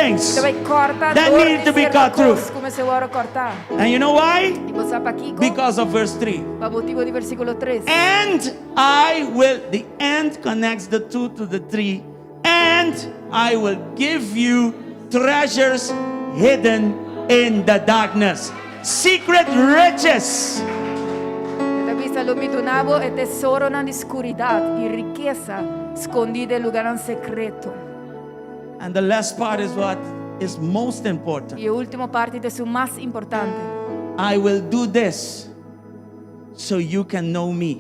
things. Ta bai kòrta That dor need di to be sierto cut through. kos ku mester wòrdu kòrtá. And you know why? I bo sa pakiko? Because of verse 3. Pa motibu di versíkulo 3. And I will, the and connects the two to the three. And I will give you treasures hidden in the darkness. Secret riches. E ta bisa, Lo mi duna bo e tesoronan di skuridat i rikesa skondí den lugánan sekreto. And the last part is what is most important. I e último parti ta esun mas importante. I will do this so you can know me.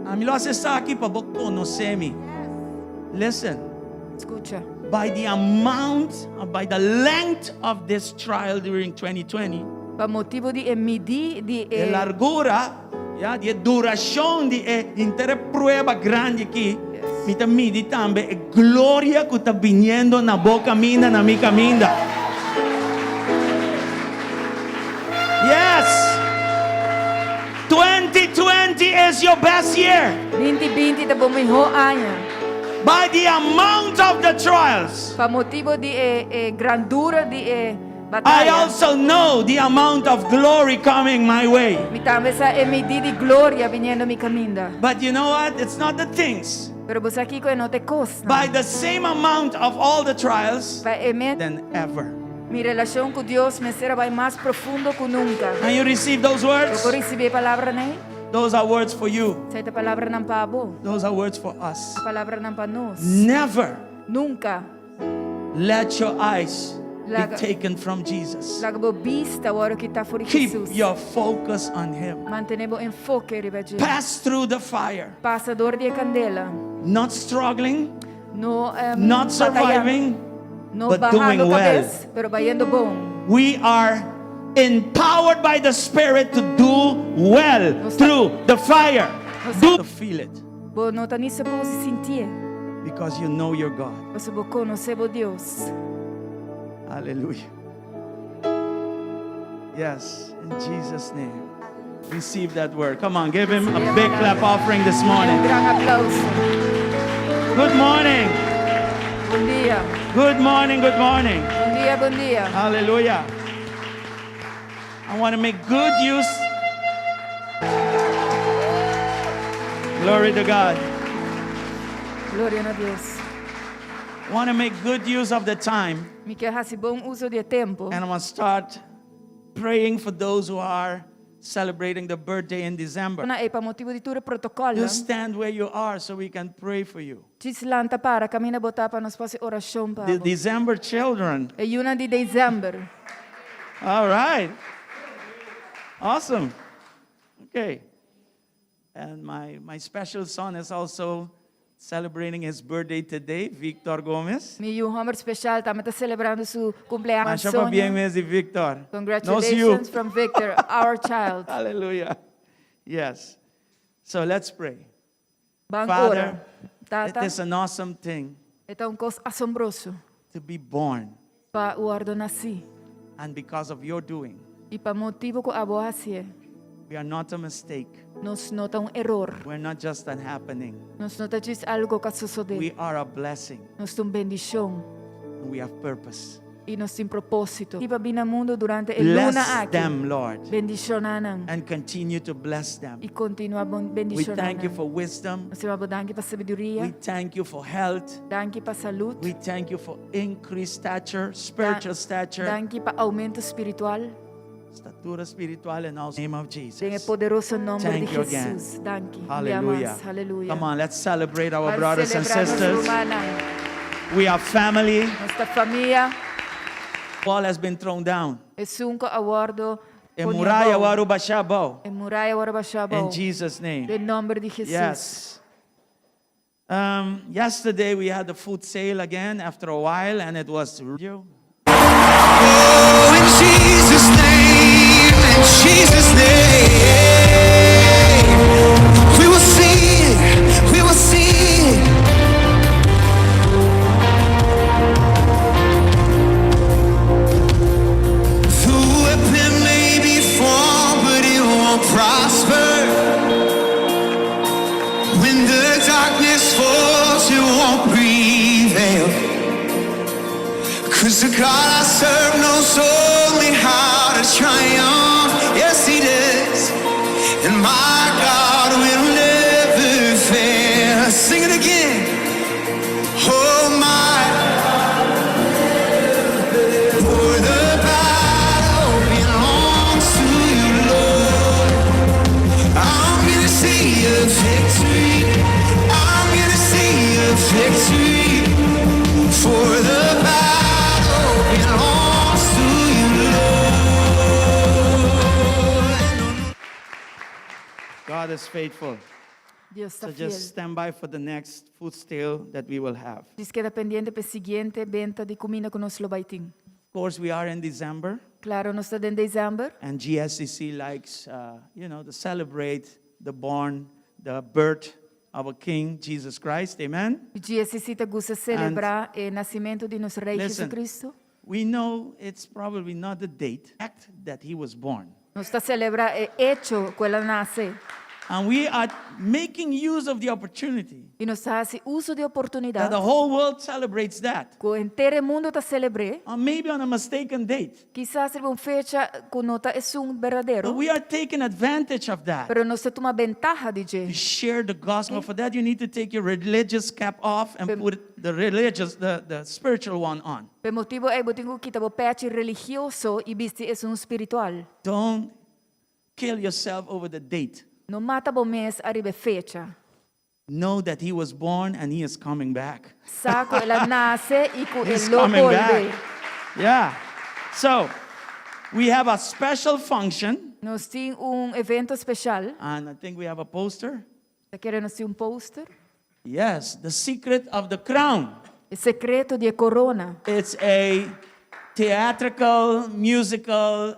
Ami lo hasi esaki pa bo konosé mi. Listen. Skucha. By the amount, by the length of this trial during 2020. Pa motibu di e midí di e. E largura, ya, di e durashon di e henter e prueba grandi aki, mi ta midi tambe e gloria ku ta biniendo na bo kaminda, na mi kaminda. Yes! 2020 is your best year. 2020 ta bo mihó aña. By the amount of the trials. Pa motibu di e e grandura di e I bataya. also know the amount of glory coming my way. Mi tambe sa e midí di gloria biniendo mi kaminda. But you know what? It's not the things. Pero bo sa kiko e no ta e kosnan. By the same amount of all the trials. Pa e mes. Than ever. Mi relashon ku Dios mester a bai mas profundo ku nunka. Can you receive those words? Bo por risibí e palabranan ei? Those are words for you. Esei ta palabranan pa bo. Those are words for us. Palabranan pa nos. Never. Nunka. Let your eyes be Laga- taken from Jesus. Laga bo bista wòrdu kitá for di Keep Hesus. your focus on him. Mantené bo enfoke riba dje. Pass through the fire. Pasa dor di e kandela. Not struggling, No um, not batayando, surviving, no but bahando doing well. kabes, pero bayendo bon. We are empowered by the Spirit to do well Nos ta- through the fire. Nos Do to feel it Bo no ta ni supos sintié, because you know your God. pasobra bo konosé bo Dios. Hallelujah. Yes, in Jesus' name. Receive that word. Come on, give him a big clap offering this Un morning. gran aplauso. Good morning. Bon dia. Good morning, good morning. Bon dia, bon dia. Hallelujah. I want to make good use. Glory to God. Gloria na Dios. Want to make good use of the time. Mi ke hasi bon uso di e tempu. And I want to start praying for those who are celebrating the birthday in December. Na e pa motibu di tur e protokòl. Just stand where you are so we can pray for you. Djis lanta para kaminda bo ta pa nos por hasi orashon pa The bo. December children. E yunan di desèmber. All right. Awesome. Okay. And my, my special son is also celebrating his birthday today, Victor Gomez. Mi yu hòmber spesial tambe ta selebrando su kumpleaños. Masha pabien mes di Victor. Nos yu. Congratulations from Victor, our child. Hallelujah. Yes. So let's pray. Ban Father, ora. it Tata, is an awesome thing e ta un kos asombroso to be born. pa wòrdu nasí. And because of your doing. I pa motibu ku abo a hasié. We are not a mistake. Nos no ta un eror. We're not just an happening. Nos no ta djis algo ku a sosodé. We are a blessing. Nos ta un bendishon. And we have purpose. I nos tin propósito. I pa bini na mundu durante e luna Bless aki. them, Lord. Bendishoná nan. And continue to bless them. I kontinuá We bendishoná thank you nan. for wisdom. Nos ta yama bo danki pa sabiduria. We thank you for health. Danki pa salud. We thank you for increased stature, spiritual stature. Danki pa aumento spiritual. Statura spiritual and also name of Jesus. Den e poderoso nomber Thank di you again. Jesus. Danki. Hallelujah. Bia mas. Hallelujah. Come on, let's celebrate our Ban brothers and celebra nos sisters. rumannan. We are family. Nos ta famia. Wall has been thrown down. Esun ku a wordo E poni muraya abou. wòrdu bashá abou. E muraya wòrdu bashá abou. In Jesus name. Den nomber di Jesus. Yes. Um, yesterday we had the food sale again after a while and it was you. Oh, in Jesus' name, in Jesus' name, we will see, we will see. The weapon may be formed, but it won't prosper. When the darkness falls, it won't prevail. Cause the God I serve knows only how to triumph. Yes, he does. And my God will never fail. Sing it again. Oh, my. For the battle belongs to you, Lord. I'm gonna see a victory. I'm gonna see a victory. For the battle belongs to you, Lord. God is faithful. Dios ta So fiel. just stand by for the next food sale that we will have. Djis keda pendiente pa e siguiente benta di kuminda ku nos lo bai tin. Of course, we are in December, Klaro, nos ta den desèmber. And GSCC likes to celebrate the born, the birth of our King Jesus Christ. Amen. GSCC ta gusta selebrá e nasementu di nos Rei Listen. Jesucristo. We know it's probably not the date act that he was born. Nos ta selebrá e echo ku el a nase. And we are making use of the opportunity I nos ta hasi uso di that oportunidat. the whole world celebrates that. Ku henter mundu ta selebrá. Or maybe on a mistaken date. Kisas un fecha ku no ta esun berdadero. But we are taking advantage of that Pero nos ta tuma bentaha di to dje. Share the gospel. For that, you need to take your religious cap off and put the religious, the spiritual one on. Pa e motibu ei bo tin ku kita bo pechi religioso i bisti esun spiritual. Don't kill yourself over the date. No mata bo mes ariba fecha. Know that he was born and he is coming back. Sa ku el a nase i ku He's e lo coming bolbe. Back. Yeah. So, we have a special function, Nos tin un evento spesial. And I think we have a poster. Mi ta kere nos tin un poster? Yes, The Secret of the Crown. E sekreto di korona. It's a theatrical, musical,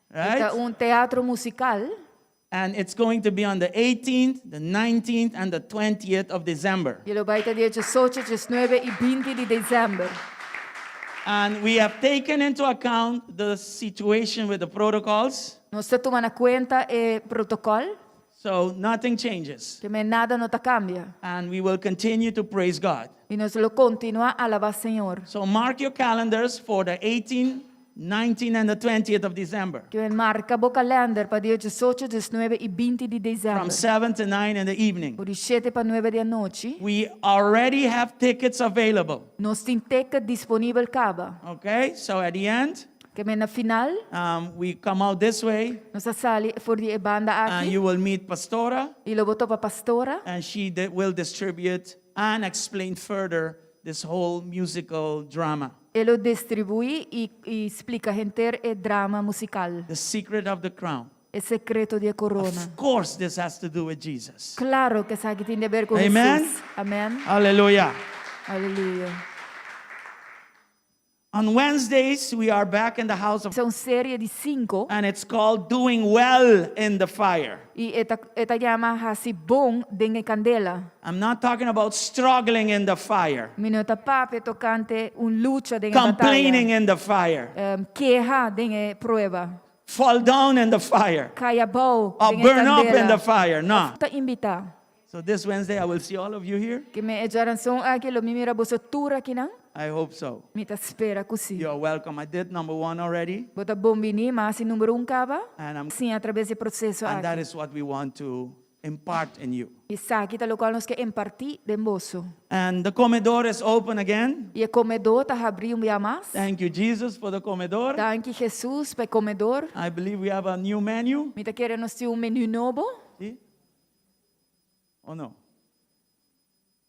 right? Ta un teatro musikal. And it's going to be on the 18th, the 19th, and the 20th of December. I e lo bai ta dia 18, 19 i 20 di desèmber. And we have taken into account the situation with the protocols, Nos a tuma na kuenta e protokòl, so nothing changes. ke men nada no ta kambia. And we will continue to praise God. I nos lo kontinuá alabá Señor. So mark your calendars for the 18th, 19th, and the 20th of December Ke men marka bo kalènder pa dia 18, 19 i 20 di from desèmber. 7 to 9 in the evening. For di 7 pa 9 di anochi. We already have tickets available. Nos tin ticket disponibel kaba. Okay, so at the end, Ke men na final, we come out this way nos ta sali for di e banda and aki. You will meet Pastora, I lo bo topa pastora. And she will distribute and explain further this whole musical drama. E lo distribuí i, i splika henter e drama musikal. The Secret of the Crown. E sekreto di korona. Of course, this has to do with Jesus. Klaro ku esaki tin di ber ku Amen. Hesus. Amèn. Hallelujah. Aleluya. On Wednesdays, we are back in the house of, Ta un serie di sinku and it's called Doing Well in the Fire. I e ta, e ta yama hasi bon den e kandela. I'm not talking about struggling in the fire, Mi no ta papia tokante un lucha den e complaining bataya. In the fire, Keha den e prueba. Fall down in the fire, Kai abou or den e burn up in kandela. the fire. No. Ta invitá. So this Wednesday, I will see all of you here. Ke men e djárason aki lo mi mira boso tur akinan. I hope so. Mi ta spera ku si. You are welcome. I did number one already, Bo ta bon biní, m'a hasi number 1 kaba. And I'm Si, atraves di e proseso and that aki. Is what we want to impart in you. Esaki ta loke nos ke impartí den boso. And the comedor is open again. I e komedor ta habrí un bia mas. Thank you, Jesus, for the comedor. Danki Jesus pa e komedor. I believe we have a new menu. Mi ta kere nos tin un menú nobo. See? Oh no.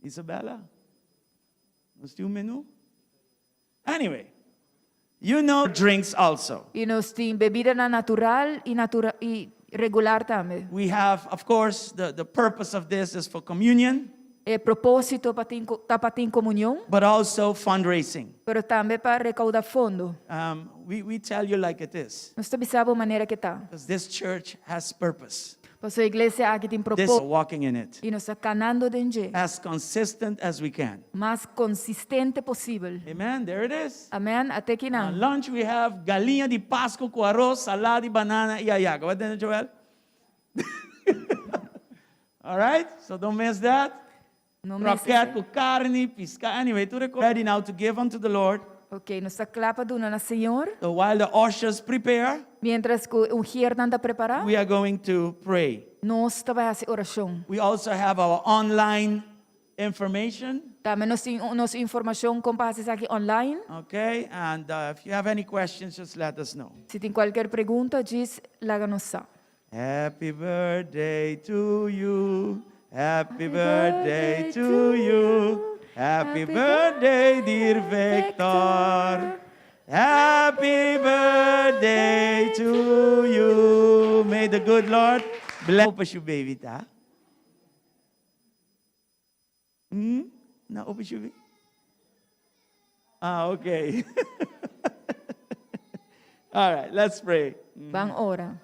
Isabella? Nos tin un menu? Anyway, drinks also. I nos tin bebida natural i natural i regular tambe. We have, of course, the purpose of this is for communion, E propósito pa tin ta pa tin komunion, but also fundraising. Pero tambe pa rekoudá fondo. We tell you like it is, Nos ta bisa bo manera ku ta. Because this church has purpose. Pasobra e iglesia aki tin This propósito. Walking in it I nos ta kanando den dje. As consistent as we can. Mas konsistente posibel. Amen. There it is. Amèn. At'é aki On nan. lunch we have galiña di Pasku ku aros, salada di banana i hallaca. What then, Joel? All right? So don't miss that. No mester Kroket ser. ku karni, piska, anyway, tur e kos. Ready now to give unto the Lord. Ok, nos ta kla pa duna na Señor. So while the ushers prepare, Mientras ku e ungiernan ta prepará, we are going to pray. nos ta bai hasi orashon. We also have our online information. Tambe nos tin nos informashon kon pa hasi esaki online. Okay, and if you have any questions, just let us know. Si tin kualker pregunta, djis laga nos sa. Happy birthday to you, happy birthday to you, happy birthday dear Victor, happy birthday to you. May the good Lord bless. Opa su baby ta? Hmm? Na opa su baby? Ah, okay. All right, let's pray. Ban ora.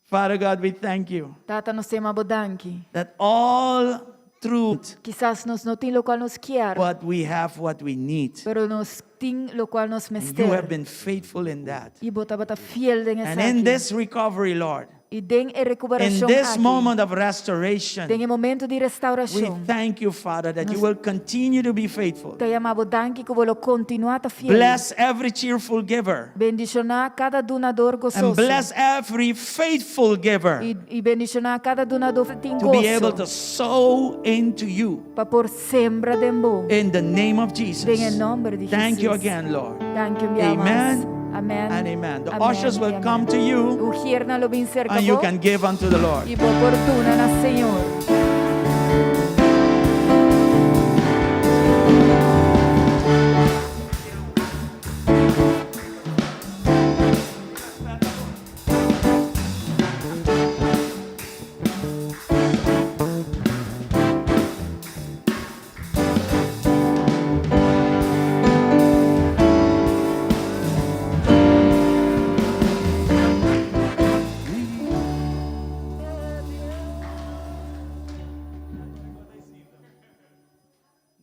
Father God, we thank you. Tata, nos ta yama bo danki. That all through. Kisas nos no tin locual nos kier. But we have what we need. Pero nos tin locual nos mester. You have been faithful in that. Y bo tabata fiel den esaki. And in this recovery, Lord. Y den e recuperacion In this aki. moment of restoration. Den e momento di restauracion. We thank you, Father, that you will continue to be faithful. Ta yama bo danki cu bo lo continua ta fiel. Bless every cheerful giver. Bendiciona cada dunador gozoso. And bless every faithful giver. Y, y bendiciona cada dunador tin To be able gozo. to sow into you. Pa por sembra den bo. In the name of Jesus. Den e nomber di Thank you Jesus. again, Lord. Danki un bia mas. Amen. Amen. And amen. The Amen ushers y will amen. come to you. Ugiernan lo bin cerca And you bo. can give unto the Lord. Y bo por duna na Señor.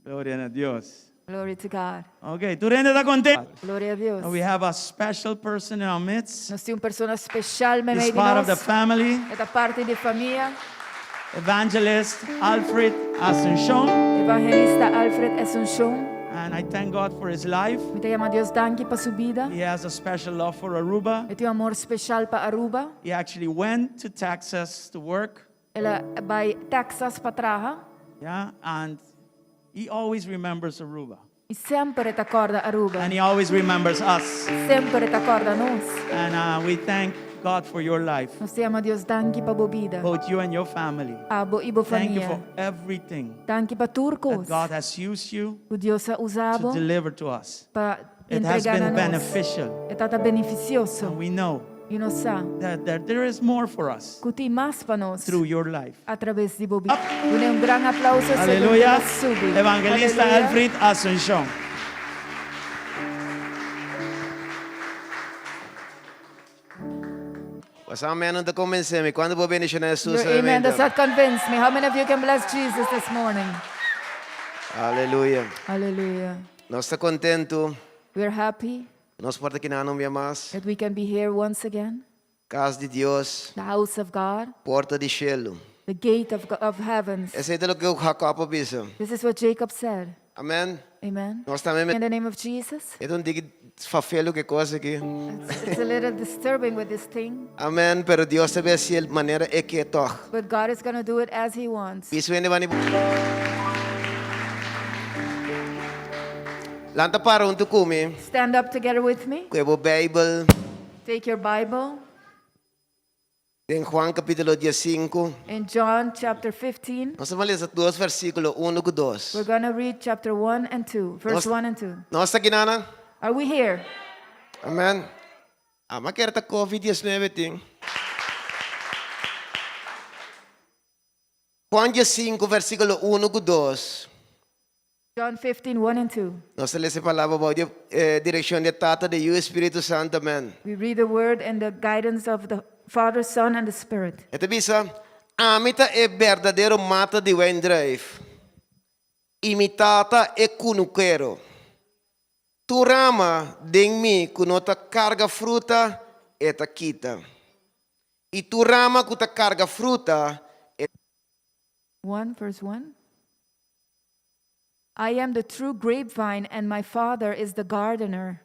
Gloria na Dios. Glory to God. Ok, tur hende ta contento? Gloria a Dios. We have a special person in our midst. Nos tin un persona special meimei He's di part of the nos. family. E ta parti di famia. Evangelist Alfred Asuncion. Evangelista Alfred Asuncion. And I thank God for his life. Mi ta yama Dios danki pa su bida. He has a special love for Aruba. E tin un amor special pa Aruba. He actually went to Texas to work. El a bai Texas pa traha. Yeah, and he always remembers Aruba. Y semper e ta corda Aruba. And he always remembers us. Semper e ta corda nos. And uh, we thank God for your life. Nos ta yama Dios danki pa bo bida. Both you and your family. Abo y bo Thank you famia. for everything. Danki pa tur That cos. God has used you Cu Dios a usa bo to deliver to us. pa It has entrega been na nos. beneficial. E tata beneficioso. And we know Y nos sa that, that there is more for us cu tin mas pa nos through your life. a traves di bo bida. Duna un gran aplauso segun Aleluya. el a subi. Evangelista Aleluya. Alfred Asuncion. Boso amen no ta convence mi. Cuanto por bendiciona Jesus Your amen does solamente? not convince me. How many of you can bless Jesus this morning? Aleluya. Hallelujah. Nos ta contento. We are happy Nos por ta aki nan un bia mas. that we can be here once again. Cas di Dios. The house of God. Porta di cielo. The gate of, of heavens. Esey ta loke Jacob a bisa. This is what Jacob said. Amen. Amen. Nos tambe In the name of Jesus. E ta un tiki fafelo ku e kos aki. It's, it's a little disturbing with this thing. Amen. Pero Dios ta bai hasi el manera e ke tòg. But God is going to do it as He wants. Piso hende bani. Lanta para huntu ku mi. Stand up together with me. Ku e bo Bijbel. Take your Bible. Den Juan capítulo diesinku. In John chapter 15. Nos ta bai lesa dos versíkulo, unu ku dos. We're going to read chapter 1 and 2, verse Nos, 1 and 2. Nos ta kinana? Are we here? Amen. Ama kier ta COVID-19 tin. Juan diesinku versíkulo unu ku dos. John 15, 1 and 2. Nos ta lesa e palabra bou di e direkshon di e Tata, di Yu i Spiritu Santu. Amen. We read the word and the guidance of the Father, Son, and the Spirit. E ta bisa, Ami ta e berdadero mata di wendruif, i mi Tata e kunukero. Tur rama den mi ku no ta karga fruta, e ta kita. I tur rama ku ta karga fruta, e. 1 verse 1. I am the true grapevine, and my Father is the gardener.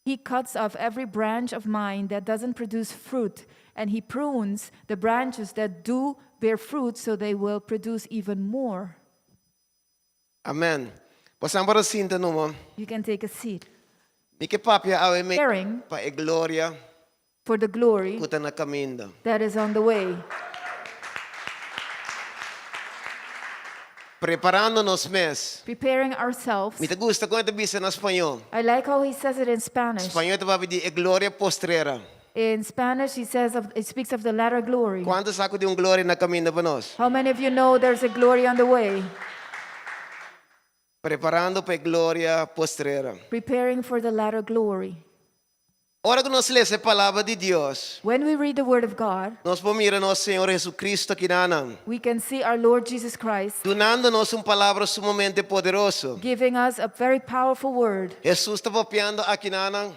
He cuts off every branch of mine that doesn't produce fruit, and he prunes the branches that do bear fruit so they will produce even more. Amen. Boso por sinta numa. You can take a seat. Mi ke papia awe mainta Caring pa e gloria for the glory ku ta na kaminda. that is on the way. Preparando nos mes. Preparing ourselves. Mi ta gusta kon e ta bisa na spañó. I like how he says it in Spanish. Spañó ta papia di e gloria postrera. In Spanish, he says of, it speaks of the latter glory. Kuantu sa ku tin un gloria na kaminda pa nos? How many of you know there's a glory on the way? Preparando pa e gloria postrera. Preparing for the latter glory. Ora ku nos lesa e palabra di Dios, When we read the Word of God, nos por mira nos Señor Jesucristo akinan, we can see our Lord Jesus Christ dunando nos un palabra sumamente poderoso. giving us a very powerful word. Jesus ta papiando akinan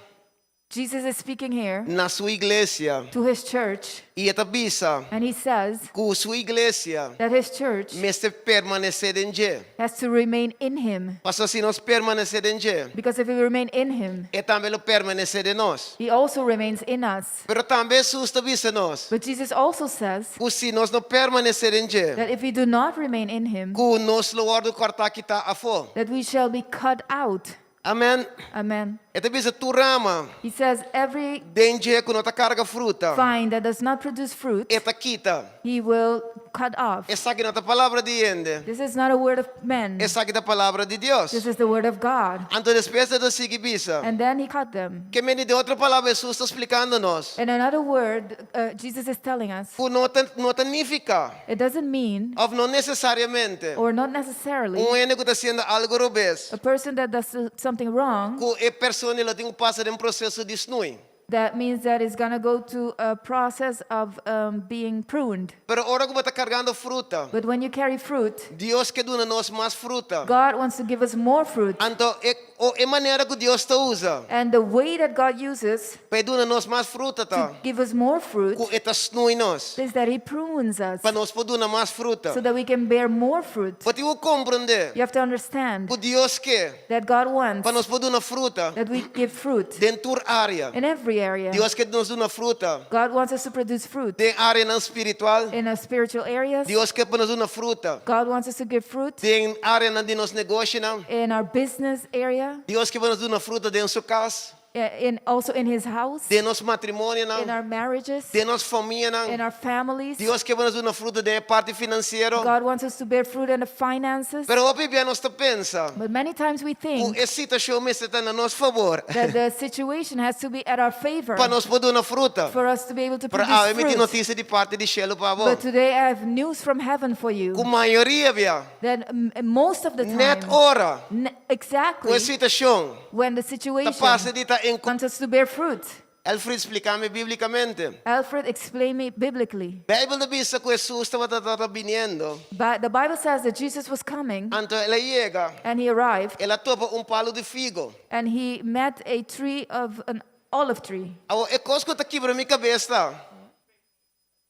Jesus is speaking here na su iglesia to his church, i e ta bisa and he says ku su iglesia that his church mester permanesé den dje. has to remain in him. Pasobra si nos permanesé den dje, Because if we remain in him, e tambe lo permanesé den nos. he also remains in us. Pero tambe Jesus ta bisa nos But Jesus also says ku si nos no permanesé den dje, that if we do not remain in him, ku nos lo wòrdu kòrtá kitá afó. that we shall be cut out. Amen. Amen. E ta bisa tur rama He says, Every den dje ku no ta karga fruta, vine that does not produce fruit, e ta kita. he will cut off. Esaki no ta palabra di hende. This is not a word of men. Esaki ta palabra di Dios. This is the word of God. Anto despues e ta sigui bisa. And then he cut them. Ke men den otro palabra Jesus ta splikando nos. In another word, Jesus is telling us Ku no ta no ta nifiká it doesn't mean, òf no nesesariamente or not necessarily, un hende ku ta hasiendo algu robes a person that does something wrong, ku e persona lo tin ku pasa den un proseso di snui. that means that it's going to go to a process of um, being pruned. Pero ora ku bo ta kargando fruta, But when you carry fruit, Dios ke duna nos mas fruta. God wants to give us more fruit. Anto e o e manera ku Dios ta usa And the way that God uses pa e duna nos mas fruta to ta give us more fruit ku e ta snui nos is that He prunes us pa nos por duna mas fruta. so that we can bear more fruit. Bo tin ku komprondé You have to understand ku Dios ke that God wants pa nos por duna fruta that we give fruit den tur área. in every area. Dios ke nos duna fruta God wants us to produce fruit den áreanan spiritual. in our spiritual areas. Dios ke pa nos duna fruta God wants us to give fruit den áreanan di nos negoshinan. in our business area, Dios ke pa nos duna fruta den su kas, in also in His house, den nos in matrimonionan, our marriages, den nos in famianan. our families. Dios ke pa nos duna fruta den e parti finansiero. God wants us to bear fruit in the finances. Pero hopi bia nos ta pensa But many times we ku think e situashon mester ta na nos fabor that the situation has to be at our favor pa nos por duna fruta. for us to be able to Pero produce awe mi tin fruit. notisia di parti di shelu pa bo. But today I have news from heaven for you Ku mayoria bia, that most of the nèt time, ora ne- ku e exactly situashon when the ta situation parse di ta en wants us to bear fruit. Alfred splika mi bíblikamente. Alfred explained me biblically. Beibel ta bisa ku Hesus tabata tabata biniendo. But the Bible says that Jesus was coming Anto el a yega, and he arrived el a topa un palu di figo. and he met a tree of an olive tree, Awor e kos ku ta kibra mi kabes ta,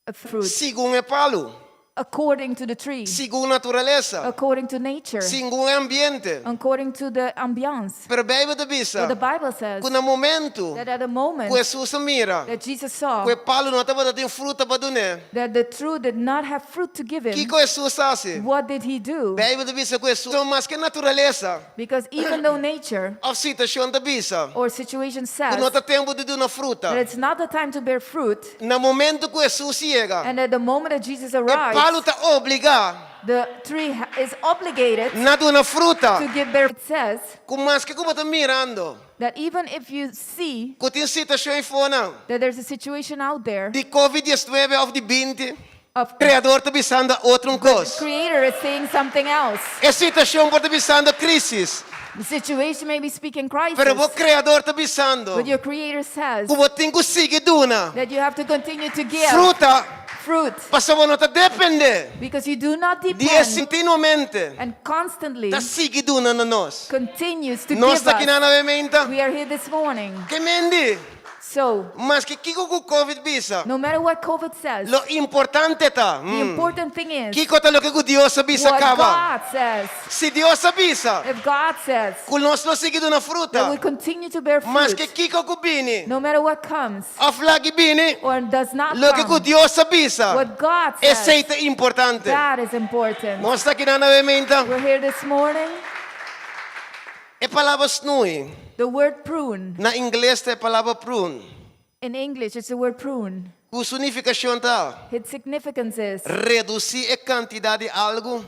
a fruit, segun e palu, according to the tree, segun naturalesa, according to nature, segun e ambiente. according to the ambiance. Pero Beibel ta bisa But the Bible says ku na momento that at the moment ku Hesus a mira, that Jesus saw ku e palu no tabatin fruta pa dun'é. that the tree did not have fruit to give him, Kiko Hesus a hasi? what did he do? Beibel ta bisa ku Hesus, maske naturalesa Because even though nature òf situashon ta bisa or situation ku says no ta tempu di duna fruta, that it's not the time to bear fruit, na momento ku Hesus yega, and at the moment that Jesus e arrives, palu ta obligá the tree is obligated na duna fruta. to give bear. It says Ku maske ku bo ta mirando, that even if you see ku tin situashon eifonan that there's a situation out there di COVID-19 òf di 20, of Kreador ta bisando otro un kos. creator is saying something else. E situashon por ta bisando krísis, The situation may be speaking crisis, pero bo Kreador ta bisando but your creator says ku bo tin ku sigui duna that you have to continue to give fruta fruit pasobra bo no ta dependé because you do not di e depend kontinuamente and constantly ta sigui duna na nos. continues to Nos give ta aki us. nan awe mainta. We are here this morning. Ke men di? So, Maske kiko ku Covid bisa. no matter what COVID says, Lo importante ta. the important thing is Kiko ta loke ku Dios a bisa what kaba. God says. Si Dios a bisa. If God says Ku nos lo sigui duna that fruta. we continue to bear Maske fruit, kiko ku bini. no matter what comes Òf laga bini. or does not Loke ku come, Dios a bisa. what God says, Esei ta importante. that is important. Nos ta akinan awe mainta. We're here this morning. E palabra snui. The word prune, Na ingles ta e palabra prune. in English, it's the word prune. Ku su nifikashon ta Its significance is redusí e kantidat di algu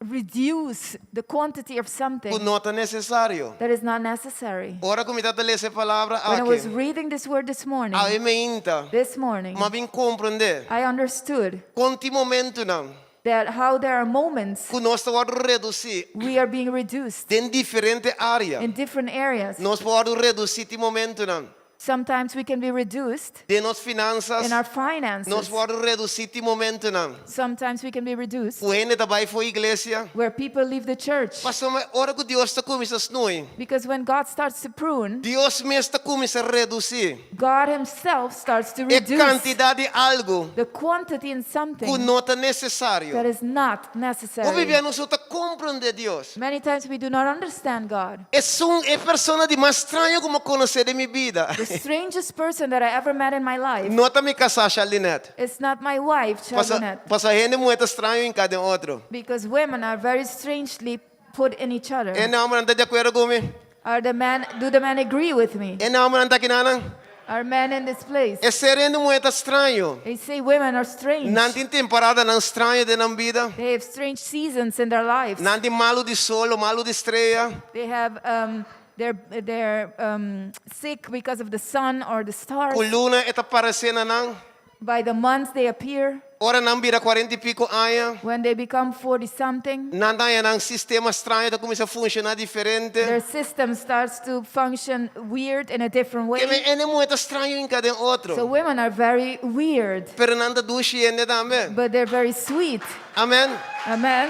reduce the quantity of ku something no ta nesesario. that is not necessary. Ora ku mi tabata lesa e palabra When I was aki, reading this word this morning, awe mainta, this morning, m'a bin komprondé I understood kon tin momentunan that how there are moments ku nos ta wòrdu redusí we are being reduced den diferente área. in different areas. Nos por wòrdu redusí tin momentunan Sometimes we can be reduced den nos finansas. in our Nos finances. por wòrdu redusí tin momentunan Sometimes we can be reduced ku hende ta bai for iglesia. where people leave the church. Pasobra ora ku Dios ta kuminsá snui, Because when God starts to prune, Dios mes ta kuminsá redusí God Himself starts to e reduce kantidat di algu the quantity in ku something no ta nesesario. that is not Hopi necessary. bia nos no ta komprondé Dios. Many times we do not understand God. Esun e persona di mas straño ku mi a konosé den mi bida. The strangest person that I ever met in my life No ta mi kasá, Charlinette. is not my wife, Pasa, Charlinette, pasa hende muhé ta straño hinká den otro. because women are very strangely put in each other. E hòmbernan ta di akuerdo ku mi? Are the men, do the men agree with me? E hòmbernan ta akinanan? Are men in this place? E ser hende muhé ta straño. They say women are strange. Nan tin temporadanan straño den nan bida. They have strange seasons in their lives. Nan tin malu di solo, malu di strea. They have um, they're they're um, sick because of the sun or the stars. Ku luna e ta paresé na nan. By the months they appear. Ora nan bira kuarenta i piko aña. When they become 40 something, Nan ta haña nan sistema straño ta kuminsá funshoná diferente. their system starts to function weird in a different Ke men way. hende muhé ta straño hinká den otro. So women are very weird, Pero nan ta dushi hende tambe. but they're very sweet. Amen. Amen.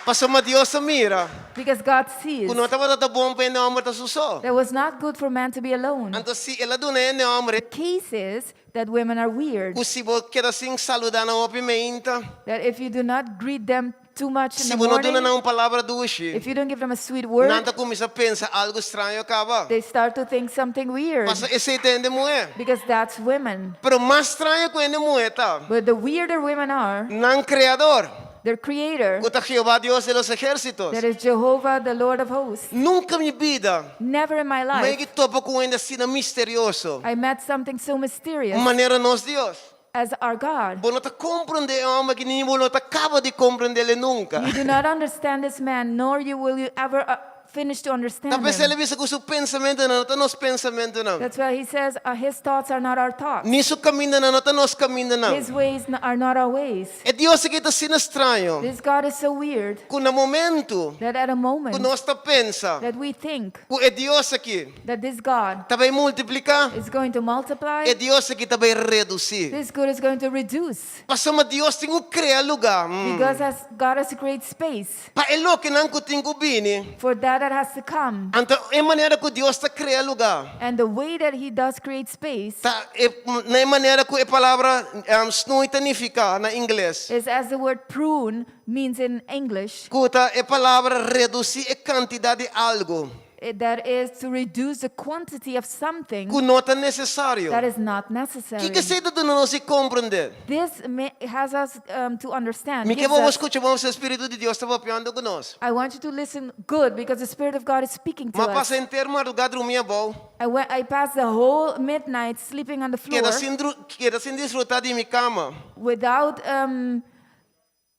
Pasobra Dios a mira Because God sees ku no tabata ta bon pa hende hòmber ta su so. that was not good for man to be alone. Anto si el a duna hende hòmber The case is that women are weird. ku si bo keda sin saludá nan hopi meinta, That if you do not greet them too much in si the bo no duna morning, nan un palabra dushi, if you don't give them a sweet word, nan ta kuminsá pensa algu straño kaba. they start to think something weird. Pasobra esei ta hende muhé. Because that's women. Pero mas straño ku hende muhé ta, But the weirder women are, nan Kreador, their creator, ku ta Jehová Dios de los ejércitos. that is Jehovah, the Lord of hosts. Nunka mi bida Never in my mi a life topa ku hende asina misterioso, I met something so mysterious manera nos Dios. as our God. Bo no ta komprondé e hòmber aki, ni bo no ta kaba di komprondé nunka. You do not understand this man, nor you will you ever uh, finish to understand Ta p'esei him. el a bisa ku su pensamentunan no ta nos pensamentunan. That's why he says uh, his thoughts are not our thoughts. Ni su kamindanan no ta nos kamindanan. His ways n- are not our ways. E Dios aki ta asina straño This God is so weird ku na momento that at a ku moment nos ta pensa that we think ku e Dios aki that this God ta bai multipliká, is going to multiply, e Dios aki ta bai redusí. this good is going to reduce. Pasobra Dios tin ku krea lugá Because has, God has to create space pa e lokenan ku tin ku bini. for that that has to come. Anto e manera ku Dios ta krea lugá And the way that He does create space ta e, na e manera ku e palabra um, snui ta nifiká na ingles. is as the word prune means in English, Ku ta e palabra redusí e kantidat di algu. eh, that is to reduce the quantity of something Ku no ta nesesario. that is not necessary. Kiko esei ta duna nos di komprendé? This ma- has us um, to understand. Mi ke gives bo us- skucha bon, Spiritu di Dios ta papiando ku nos. I want you to listen good because the Spirit of God is speaking to M'a us. pasa henter mardugá drumí abou. I, went, I passed the whole midnight sleeping on the floor Keda sin, keda sin disfrutá di mi kama. without um,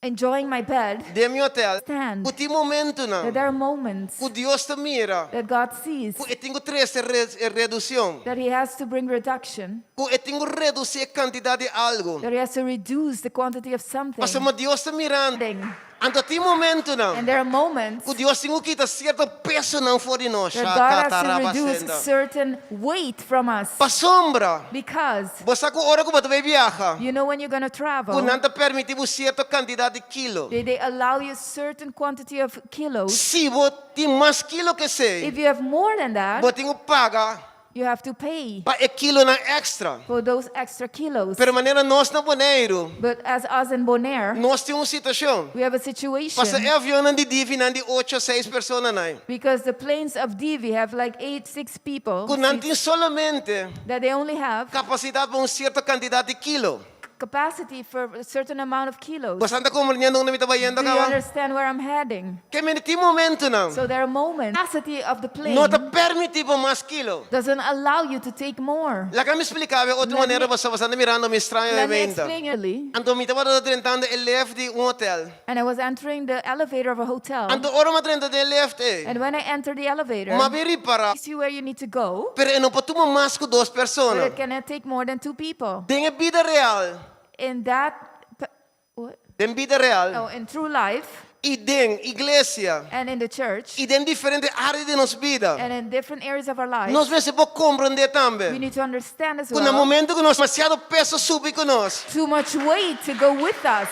enjoying my bed. Den mi hotel. Stand. Ku tin momentonan That there are moments ku Dios ta mira. that God sees Ku e tin ku trese e redukshon. that He has to bring reduction, Ku e tin ku redusí e kantidat di algu. that He has to reduce the quantity of something. Pasobra Dios ta mirando. Thing. Anto tin momentonan. And there are moments Ku Dios tin ku kita sierto pesonan for di nos. that God has to reduce certain weight from us. Pasobra. Because. Bo sa ku ora ku bo ta bai biaha. You know when you're gonna travel. Ku nan ta permití bo sierto kantidat di kilo. They they allow you certain quantity of kilos. Si bo tin mas kilo ku esei. If you have more than that. Bo tin ku paga. You have to pay. Pa e kilonan èkstra. For those extra kilos. Pero manera nos na Boneiru. But as us in Bonaire. Nos tin un situashon. We have a situation. Pasobra e avionnan di Divi nan di ocho seis personanan. Because the planes of Divi have like eight, six people. Ku nan tin solamente. That they only have. Kapasidat pa un sierto kantidat di kilo. Capacity for a certain amount of kilos. Boso ta komprendiendo unda mi ta bayendo Do you kaba? understand where I'm heading? Ke mende tin momentonan. So there are moments. Capacity of the plane. No ta permití bo mas kilo. Doesn't allow you to take more. Laga mi splika bo otro Let manera me pasobra boso ta mirando mi straño Let me meinta. explain you. Anto mi tabata drentando e left di un hotel. And I was entering the elevator of a hotel. Anto ora mi a drenta den e left ei. And when I entered the elevator. Mi a bin ripará. Takes you where you need to go. Pero e no por tuma mas ku dos persona. But it cannot take more than two people. Den e bida real. In that what? Den bida real. Oh, in true life. I den iglesia. And in the church. I den diferente área di nos bida. And in different areas of our life. Nos mester por komprendé tambe. We need to understand as Ku na well. momento ku nos demasiado peso subi ku nos. Too much weight to go with us.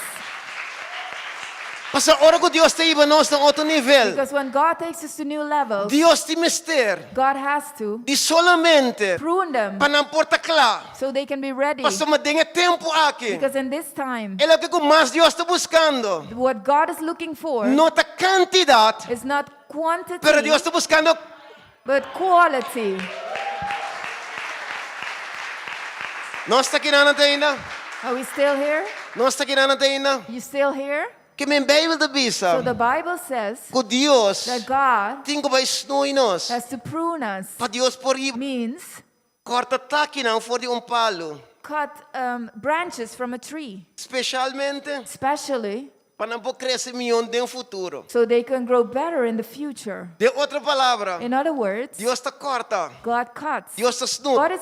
Pasobra ora ku Dios ta hiba nos na otro nivel. Because when God takes us to new levels. Dios tin mester. God has to. Di solamente. Prune them. Pa nan por ta kla. So they can be ready. Pasobra den e tempu aki. Because in this time. E loke ku mas Dios ta buskando. What God is looking for. No ta kantidat. Is not quantity. Pero Dios ta buskando. But quality. Nos ta kinan te ainda? Are we still here? Nos ta kinan te ainda? You still here? Ke men Beibel ta bisa. So the Bible says Ku Dios that God tin ku bai snui nos. has to prune us. Pa Dios por hiba. Means Korta takinan for di un palu. Cut um, branches from a tree. Spesialmente. Especially. Pa nan por krese mihó den futuro. So they can grow better in the future. Den otro palabra, In other words, Dios ta korta. God cuts. Dios ta snoei. What is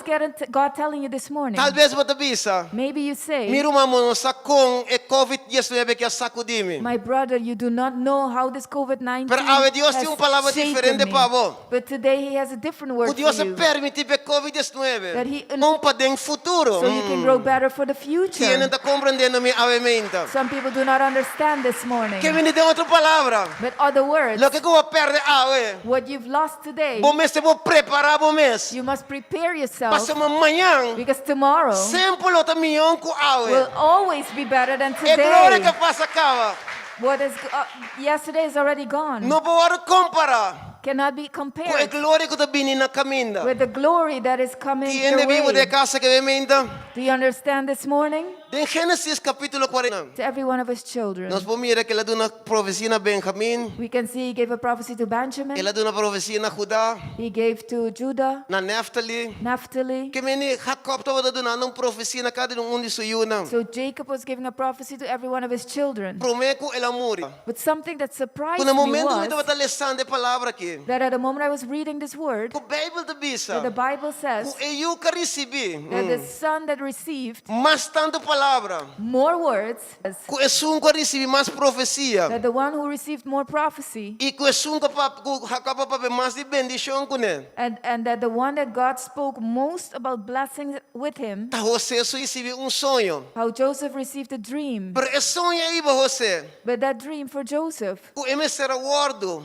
God telling you this morning? Tal bes bo ta bisa. Maybe you say, Mi ruman bo no sa kon e Covid 19 aki a sakudí mi. My brother, you do not know how this COVID-19 Pero awe Dios has tin un palabra shaken diferente me. pa bo. But today he has a different word Ku Dios for a you. permití pa e Covid 19 That he kon pa den futuro. So you can grow better for the future. Kende ta komprendiendo mi awe meinta? Some people do not understand this morning. Ke men den otro palabra. But other words, Loke ku bo a pèrdè awe. What you've lost today, Bo mester por prepará bo mes. You must prepare yourself. Pasobra mañan. Because tomorrow Semper lo ta mihó ku awe. Will always be better than E gloria today. ku a pasa kaba. What is uh, yesterday is already gone. No por wòrdu kompará. Cannot be Ku e compared gloria ku ta bini na kaminda. with the glory that is coming Tin your hende bibu way. den kas aki awe meinta? Do you understand this morning? Den Génesis kapítulo 40. To every one of his children. Nos por mira ku el a duna profesia na Benjamin. We can see he gave a prophecy to Benjamin. El a duna profesia na Judá. He gave to Judah. Na Neftali. Naphtali. Ke men Jacob tabata dunando un profesia na kada un di su yunan. So Jacob was giving a prophecy to every one of his children. Promé ku el a muri. But something that surprised Ku na me momento mi was tabata lesando e palabra aki. that at the moment I was reading this word, Ku Beibel ta bisa. that the Bible says Ku e yu ku a risibí. that the son that received Mas tantu palabra. more words, Ku esun ku a risibí mas profesia. that the one who received more prophecy, I ku esun ku pap, ku Jacob a papia mas di bendishon kuné. and, and that the one that God spoke most about blessings with him, Ta José su risibí un soño. how Joseph received a dream. Pero e soño ei pa José. But that dream for Joseph Ku e mester a wòrdu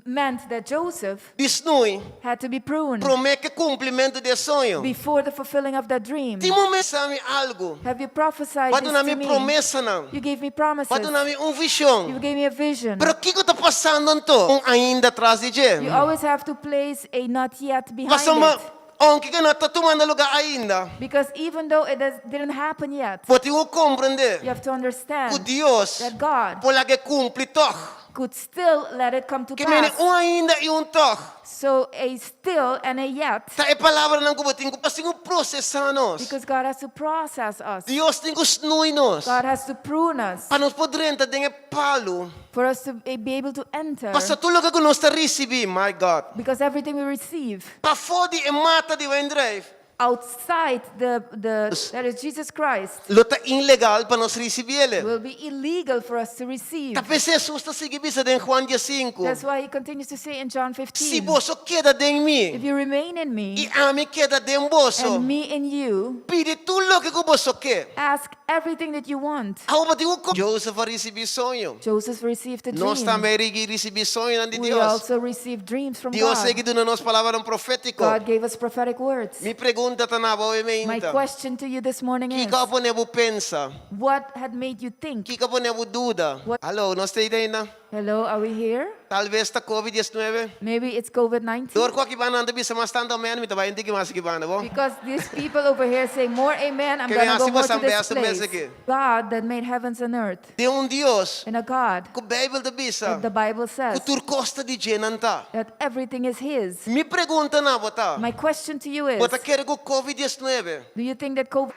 meant that Joseph di snui had to be pruned promé ku kumplimentu di e soño. before the fulfilling of that dream. Tin momento mi algu. Have you prophesied Bo a this duna to mi me? promesanan. You gave me promises. Bo a duna mi un vishon. You gave me a vision. Pero kiko ta pasando anto? Un ainda tras di dje. You always have to place a not yet behind Pasobra it. ounke ku no ta tumando lugá ainda. Because even though it does, didn't happen yet, Bo tin ku komprendé you have to ku understand Dios that God por lag'é kumpli tòg. could still let it come to Ke men pass. un ainda i un tòg. So a still and a yet. Ta e palabranan ku bo tin ku Dios tin ku prosesá nos. Because God has to process us. Dios tin ku snui nos. God has to prune us. Pa nos por drenta den e palu. For us to be able to enter. Pasobra tur loke ku nos ta risibí, my God. Because everything we receive. Pafó di e mata di wendreif. Outside the that is Jesus Christ Lo ta ilegal pa nos risibié. Will be illegal for us to receive. Ta p'esei Hesus ta sigui bisa den Juan 15. That's why he continues to say in John Si 15, boso keda den mi if you remain in i me ami keda den boso, and me in you, pidi tur loke ku boso ke. Ask everything that you want. Awor bo tin ku Joseph a risibí soño. Joseph received a Nos dream. tambe a risibí soñonan di We Dios. also received dreams from Dios God. a sigui duna nos palabranan profétiko. God gave us prophetic words. Mi pregunta ta na bo e My meinta. question to you this morning is, Kiko a pone bo pensa? what had made you think? Kiko a pone bo duda? What- Hallo, nos ta ei na? Hello, are we here? Tal bes ta Covid 19. Maybe it's COVID-19. Dor ku aki banda nan ta bisa mas tantu amen, mi ta bai un tiki mas aki banda, bo? Because these people over here say more amen, I'm Ke mi gonna go hasi more to bosan this best mes place. aki. God that made heavens and earth. Tin un Dios And a God ku Beibel ta bisa that the Bible ku says tur kos ta di dje nan ta. that everything is His. Mi pregunta na bo ta, My question to you is, bo ta kere ku Covid 19? do you think that COVID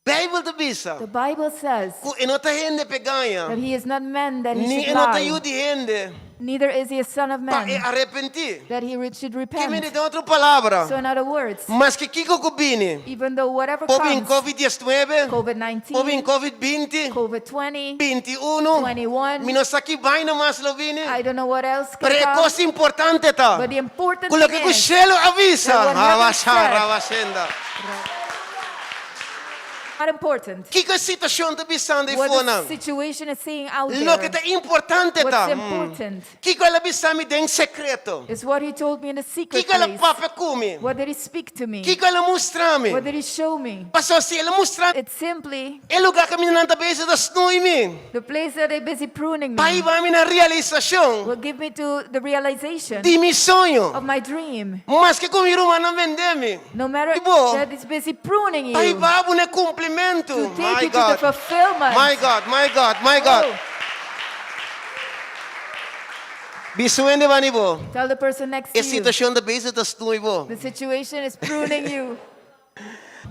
Beibel ta bisa The Bible says ku e no ta hende p'e gaña, that he is not man that he ni should e no ta lie, yu di hende neither is he a son of pa e man arepentí. that he should Ke mende repent. den otro palabra, So in other words, maske kiko ku bini, even though whatever por bin comes, Covid 19, por bin COVID-19, Covid 20, COVID-20, 21, 21, mi no sa ki vaina mas lo bini. I don't know what else Pero can e come, kos importante ta but the important ku loke thing ku is shelu a bisa, that what heaven Rabasha, said rabashenda. Not important. Kiko e situashon ta bisando ei What for the nan? situation is saying out Loke there. ta importante ta. What's important Kiko el a bisa mi den sekreto? is what he told me in the secret Kiko el a place. papia ku mi? What did he speak to me? Kiko el a mustra mi? What did he show me? Pasobra si el a mustra mi, It's simply e lugá kaminda nan ta bezig ta snui mi. the place that they're busy pruning Pa me hiba mi na realisashon will give me to the realization di mi soño. of my dream. Maske ku mi rumannan bende mi. No matter I bo, that it's busy pruning you pa hiba bo na e kumplimentu. to take My you to the God. fulfillment. My God, my God, my God. Oh, Bisa un hende banda di bo. tell the person next E to you. situashon ta bezig ta snui bo. The situation is pruning you.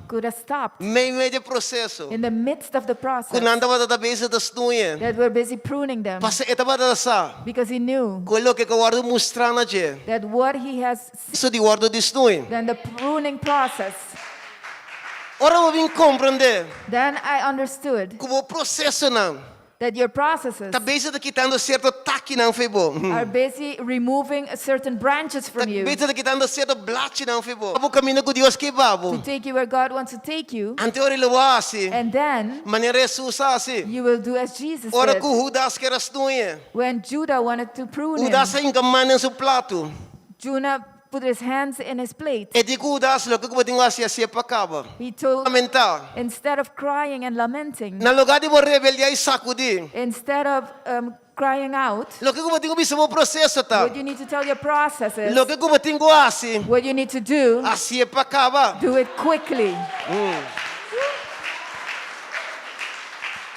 Could have stopped Meimei di e proseso. in the midst of the Ku process nan tabata ta bezig ta snuie. that were busy pruning them Pasobra e tabata sa. because he knew Ku loke ku a wòrdu mustrá na dje. that what he has seen, So di wòrdu di snui. then the pruning process. Ora bo bin komprondé Then I understood ku bo prosesonan that your processes ta bezig ta kitando sierto takinan fo'i bo. are busy removing certain branches Ta from you bezig ta kitando sierto blachinan fo'i bo. Bo kaminda ku Dios ke hiba bo. to take you where God wants to take you. Anto ora lo bo hasi And then manera Hesus a hasi. you will do as Jesus Ora did. ku Hudas ker a snuie. When Judah wanted to prune him, Hudas a hinka man den su plato. Judah put his hands in his plate. E di ku Hudas, Loke ku bo tin ku hasi, hasié pa kaba. He told, Lamentá. instead of crying and lamenting, Na lugá di bo rebeldiá i sakudí. instead of um, crying out, Loke ku bo tin ku bisa bo proseso ta. what you need to tell your process is, Loke ku bo tin ku hasi, what you need to do, hasié pa kaba. do it quickly.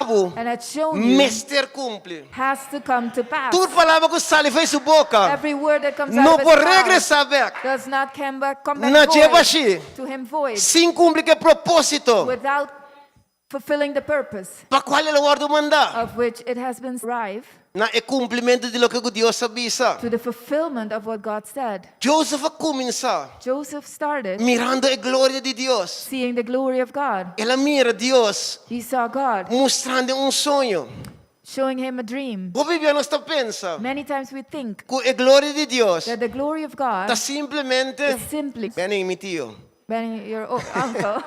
Bu And it's shown you mester kumpli. has to come to pass. Tur palabra ku sali fo'i su boka Every word that comes out no of his por mouth regresá bèk does not come back, come back na dje void, bashí to him void sin kumpli ku e propósito without fulfilling the purpose pa kual el a wòrdu mandá. of which it has been arrived Na e kumplimentu di loke ku Dios a bisa. to the fulfillment of what God said. Joseph a kuminsá Joseph started mirando e gloria di Dios. seeing the glory of God. El a mira Dios He saw God mustrand'e un soño. showing him a dream. Hopi bia nos ta pensa Many times we think ku e gloria di Dios that the glory of God ta simplemente is simply Benny, mi tio. Benny, your uncle.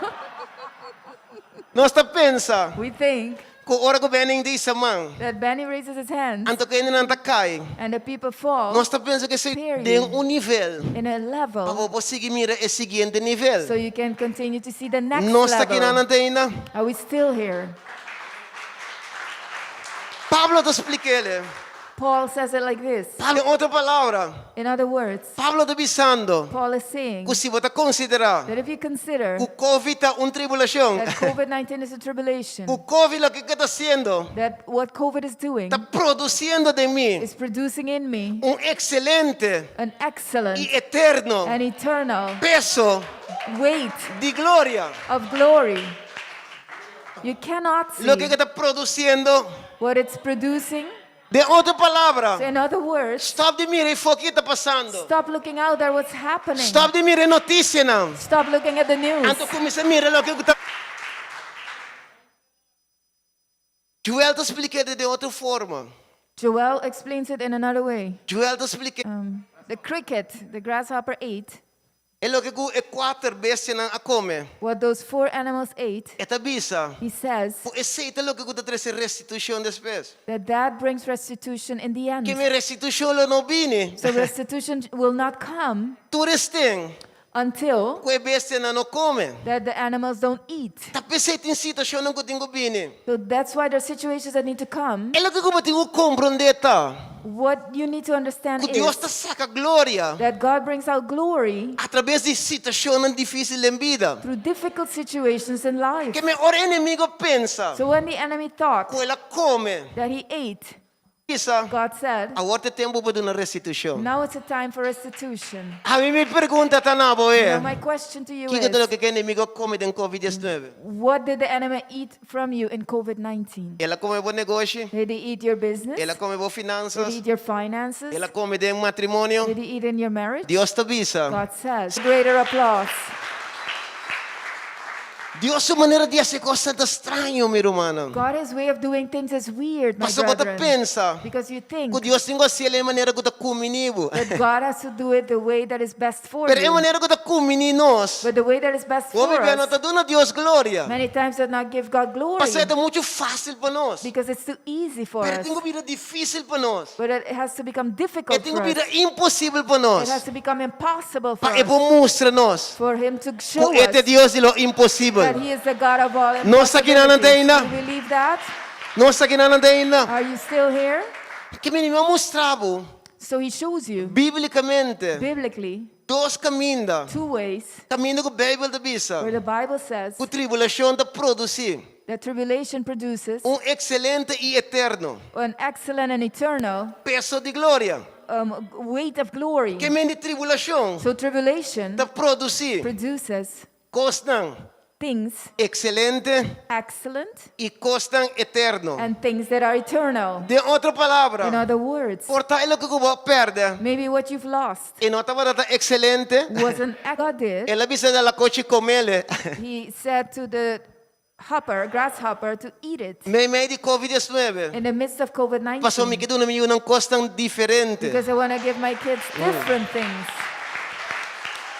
Nos ta pensa We think ku ora ku Benny hisa man, that Benny raises his hand anto ku hendenan ta kai. and the people fall Nos ta pensa ku esei den un nivel. in a Pa level bo por sigui mira e siguiente nivel. so you can continue to see the next Nos ta level. kinan te ainda. Are we still here? Pablo ta splik'é. Paul says it like this. Pablo, den otro palabra, In other words, Pablo ta bisando Paul is saying ku si bo ta konsiderá that if you consider ku COVID ta un tribulashon, that COVID-19 is a tribulation, ku COVID loke ku ta hasiendo that what COVID is doing ta produsiendo den mi is producing in me un ekselente an excellent i eterno and eternal peso weight di gloria. of glory. You cannot see Loke ku ta produsiendo what it's producing. Den otro palabra, So in other words, stòp di mira afó kiko ta pasando. stop looking out there what's happening. Stòp di mira notisianan. Stop looking at the news. Anto kuminsá mira loke ta. Joel ta splik'é di otro forma. Joel explains it in another way. Joel ta splik'é. The cricket, the grasshopper ate E loke ku e kuater bestianan a kome. what those four animals ate. E ta bisa. He says Ku esei ta loke ku ta trese restitushon despues. that that brings restitution in the end. Ke men restitushon lo no bini. So restitution will not come Turesten until ku e bestianan no kome. that the animals don't eat. Ta p'esei tin situashonnan ku tin ku bini. So that's why there are situations that need to come. E loke ku bo tin ku komprondé ta What you need to understand ku Dios ta is saka gloria that God brings out glory atraves di situashonnan difísil den bida. through difficult situations in life. Ke men ora enemigu pensa So when the enemy thought ku el a kome, that he ate, bisa, God said, awor ta tempu pa duna restitushon. now it's a time for restitution. Ami mi pregunta ta na bo Now e. my question to you Kiko ta is, loke ku enemigu a kome den COVID-19? what did the enemy eat from you in COVID-19? El a kome bo negoshi, Did he eat your business? el a kome bo Did he finansas, eat your finances? el a kome den matrimonio. Did he eat in your marriage? Dios ta bisa. God says, greater applause. Dios su manera di hasi kos ta straño, mi rumannan. God, his way of doing things is weird, my Pasobra bo ta brethren. pensa Because you think ku Dios tin ku hasié e manera ku ta kumbiní bo. that God has to do it the way that is best for Pero e you. manera ku ta kumbiní nos, But the way that is best hopi for bia no us, ta duna Dios gloria. many times does not give God glory Pasobra ta muchu fásil pa nos. because it's too easy for Pero us. tin ku bira difísil pa nos. But it has to become E difficult tin ku for bira us. imposibel pa It nos. has to become impossible for Pa e us por mustra nos for him to show ku e ta us Dios di lo that imposibel. he is the God of all Nos ta akinan impossibilities. ainda? Do you believe that? Nos ta akinan ainda? Are you still here? Ke men mi a mustra bo So he shows you bíblikamente biblically dos kaminda. two ways Kaminda ku Beibel ta bisa where the Bible says ku tribulashon ta produsí that tribulation produces un ekselente i eterno an excellent and eternal peso di gloria. weight of glory. Ke men di tribulashon So tribulation ta produsí produces kosnan things ekselente excellent i kosnan eterno. and things that are eternal. Den otro In palabra, other words, por ta e loke ku bo a pèrdè maybe what you've lost e no tabata ekselente. wasn't God did. El a bisa dalakochi kom'é. He said to the hopper, grasshopper, to eat it Meimei di COVID-19. in the midst of Pasobra mi COVID-19 ke duna mi yunan kosnan diferente. because I want to give my kids different things.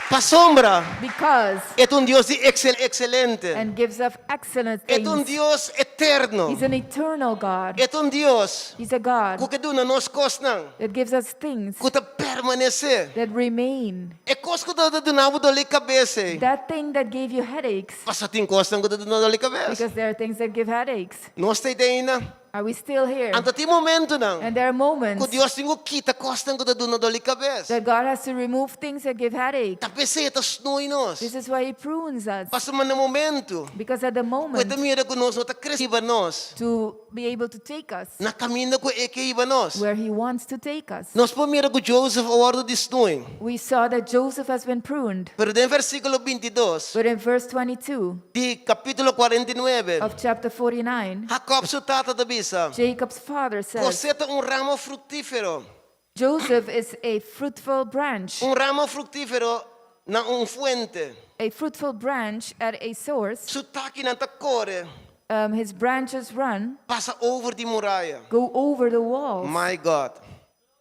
Pasobra Because e ta un Dios di excel ekselente. and gives us excellent E ta un things. Dios eterno. He's an eternal God. E ta un Dios He's a God ku ke duna nos kosnan that gives us things ku ta permanesé. that remain. E kos ku tabata duna bo doló di kabes. That thing that gave you headaches, Pasobra tin kosnan ku ta duna doló di kabes. because there are things that give headaches. Nos ta ainda. Are we still here? Anto tin momentonan And there are ku moments Dios tin ku kita kosnan ku ta duna doló di kabes. that God has to remove things that give headache. Ta p'esei e ta snui nos. This is why He prunes us. Pasobra na momento Because at the ku e moment ta mira ku nos no ta krese hiba nos to be able to take us na kaminda ku e ke hiba nos. where He wants to take us. Nos por mira ku Joseph a wòrdu di snui. We saw that Joseph has been pruned. Pero den versíkulo 22 But in verse 22 di kapítulo 49, of chapter 49, Jacob su tata ta bisa, Jacob's father says, José ta un ramo fruktífero, Joseph is a fruitful branch, un ramo fruktífero na un fuente. a fruitful branch at a source. Su takinan ta kore, His branches run, pasa over di muraya. go over the walls. My God.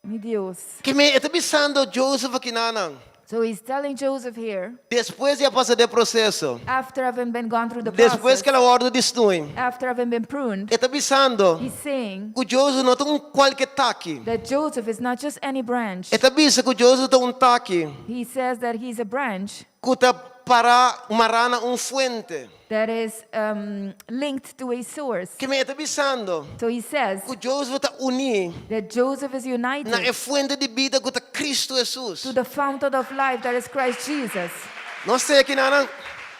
Mi Dios. Ke men e ta bisando Joseph akinanan. So he's telling Joseph here, Despues di a pasa den proseso, after having been gone through the despues process, ku el a wòrdu di snui, after having been pruned, e ta bisando he's saying ku Joseph no ta un kualke taki. that Joseph is not just any branch. E ta bisa ku Joseph ta un taki He says that he's a branch ku ta pará mará na un fuente. that is linked to a source. Ke men e ta bisando So he says ku Joseph ta uní that Joseph is na united e fuente di bida ku ta Kristu Hesus. to the fountain of life that is Christ Jesus. Nos ta akinan?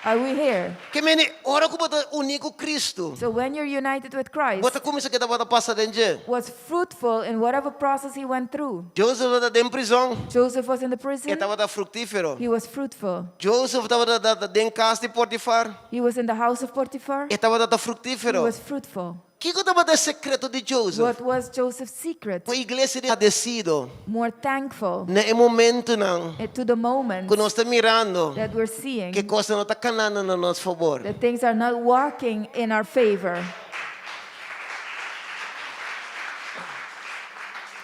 Are we here? Ke men ora ku bo ta uní ku Kristu, So when you're united with Christ, bo ta kuminsá keda bo ta pasa den dje. was fruitful in whatever process he went through. Joseph tabata den prizòn, Joseph was in the e prison. tabata fruktífero. He was fruitful. Joseph tabata den kas di Potifar, He was in the house of Potiphar. e tabata He fruktífero. was fruitful. Kiko tabata e sekreto di Joseph? What was Joseph's secret? Ku iglesia di agradesido More thankful na e momentunan to the moment ku nos ta mirando that we're seeing ku e kosnan no ta kanando na nos fabor. that things are not working in our favor.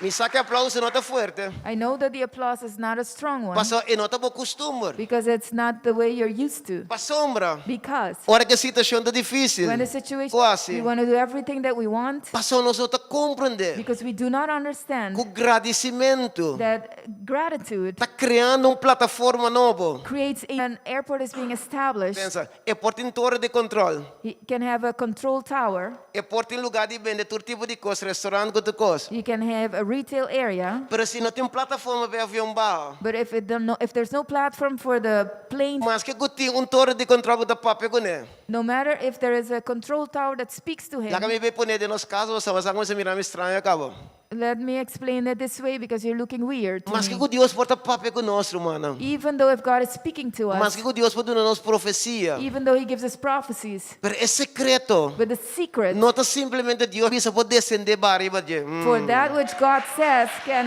Mi sa ku e aplauso no ta fuerte. I know that the applause is not a strong one Pasobra e no ta bo kustumber. because it's not the way you're used to. Pasobra Because ora ku e situashon ta difísil, when the situation, kuasi, we want to do everything that we want pasobra nos no ta komprendé because we do not understand ku gradisimentu that gratitude ta kreando un plataforma nobo. creates a, an airport is being established. Pensa, e por tin tore di kontròl. He can have a control tower. E por tin lugá di bende tur tipo di kos, restaurant ku tur kos. You can have a retail area. Pero si no tin plataforma pa e avion baha. But if, it don't know, if there's no platform for the plane, Maske ku tin un tore di kontròl ku ta papia kuné. no matter if there is a control tower that speaks to him, Laga mi bai pone den nos kaso, boso a kuminsá mira mi straño kaba. let me explain it this way because you're looking weird to Maske me. ku Dios por ta papia ku nos, rumannan. Even though if God is speaking to us, Maske ku Dios por duna nos profesia. even though He gives us prophecies, Pero e sekreto but the secret no ta simplemente Dios bisa por desendé baha riba dje. Mm. for that which God says can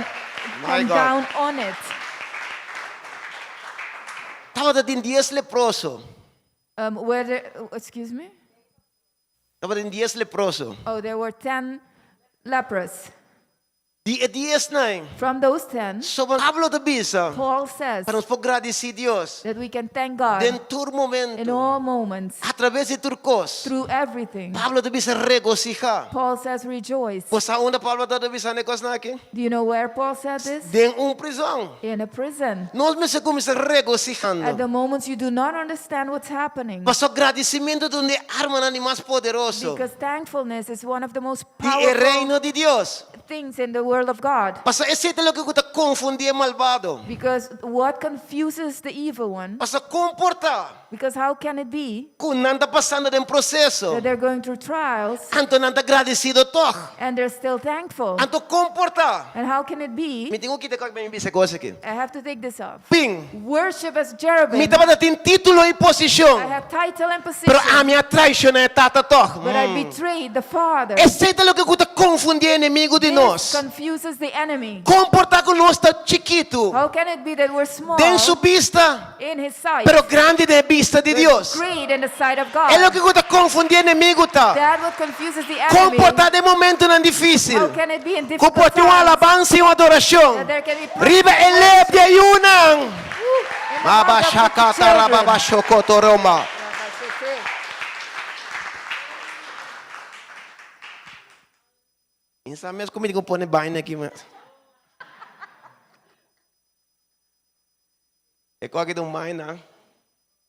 My come God. down on it. Tabata tin dies leproso. Um, whether, excuse me? Tabatin dies leproso. Oh, there were 10 lepers. Di e diesnan. From those 10, Soba Pablo ta bisa. Paul says Pa nos por gradisí Dios. that we can thank God Den tur in momento. all moments, Atraves di tur kos. through everything. Pablo ta bisa regosihá. Paul says rejoice. Bo sa unda Pablo ta bisa e kosnan aki? Do you know where Paul said this? Den un prizòn. In a prison. Nos mester kuminsá At regosihando. the moments you do not understand what's happening. Pasobra gradisimentu ta un di e armanan di mas poderoso Because thankfulness is one of the most di e reino powerful di Dios. things in the world of God. Pasobra esei ta loke ku ta konfundí e malbado. Because what confuses the evil one? Pasobra kon por ta Because how can it be ku nan ta pasando den proseso, that they're going through trials anto nan ta gradisido tòg? and they're still thankful? Anto kon por ta? And how can it be? Mi tin ku kita e kos pa mi bisa e kos aki. I have to take this off. Pin. Worship as Mi cherubim. tabata tin título i I posishon, have title and pero position, ami a traishoná e tata tòg. but I betrayed the father. Esei ta loke ku ta konfundí e enemigu di This nos. confuses the enemy. Kon por ta ku nos ta chikitu How can it be that we're small den su bista, in his sight, pero grandi den e bista di but Dios? great in the sight of E God? loke ku ta konfundí e enemigu ta That what confuses the kon enemy. por ta den momentunan difísil How can it be in ku difficult por tin un times alabansa i un adorashon that there can be praise riba e lep di e yunan? in the Baba mouth of the shakata children? rababa shokoto roma. Insa mes ku mi tin ku pone baina aki mes. E ku aki ta un baina.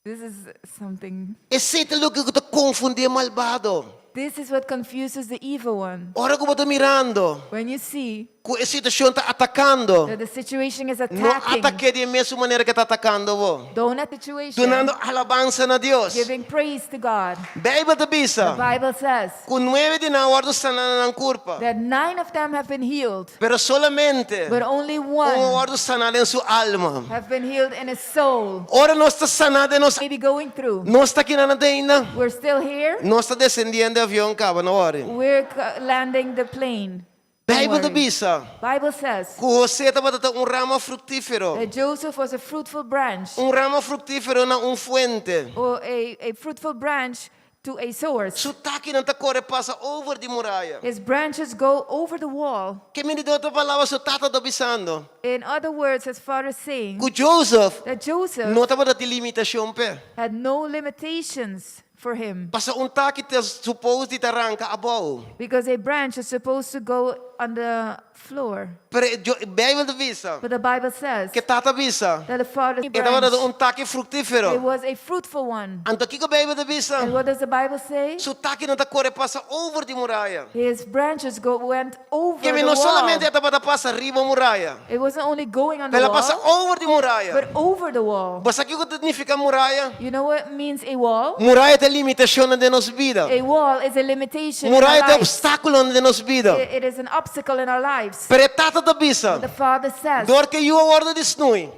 This is something. Esei ta loke ku ta konfundí e malbado. This is what confuses the evil one. Ora ku bo ta mirando When you see ku e situashon ta atakando, that the situation is no attacking, atak'é di e mesun manera ku e ta atakando bo. don't at situation, Dunando alabansa na Dios. giving praise to God. Beibel ta The bisa Bible says ku nuebe di nan a wòrdu saná na nan kurpa, that nine of them have been healed, pero solamente but only un a one wòrdu saná den su alma. have been healed in his soul. Ora nos ta saná den nos, Maybe going through. nos ta kinan ainda. We're still here. Nos ta desendiendo e avion kaba, no worry. We're landing the plane. Don't Beibel ta worry. bisa Bible says ku José tabata un rama fruktífero. that Joseph was a fruitful branch Un rama fruktífero na un fuente. or a, a fruitful branch to a source. Su takinan ta kore pasa over di muraya. His branches go over the wall. Ke men den otro palabra su tata ta bisando In other words, his father is saying ku Joseph that Joseph no tabata tin limitashon p'e. had no limitations for him Pasobra un taki ta supose di ta ranka abou. because a branch is supposed to go on the floor. Pero e Beibel ta bisa But the Bible says ku tata bisa that the father's e tabata branch un taki fruktífero. it was a fruitful one. Anto kiko Beibel ta bisa? And what does the Bible say? Su takinan ta kore pasa over di muraya. His branches go went over Ke the no solamente wall. e tabata pasa riba muraya, It wasn't only going on the pero el a pasa wall, over di muraya. but over the wall. Bo sa kiko ta nifiká muraya? You know what means a wall? Muraya ta limitashonnan den nos bida. A wall is a limitation in our Muraya ta lives. opstákulonan den nos bida. It is an obstacle in our lives. Pero e tata ta bisa, The father says, dor ku e yu a wòrdu di snui,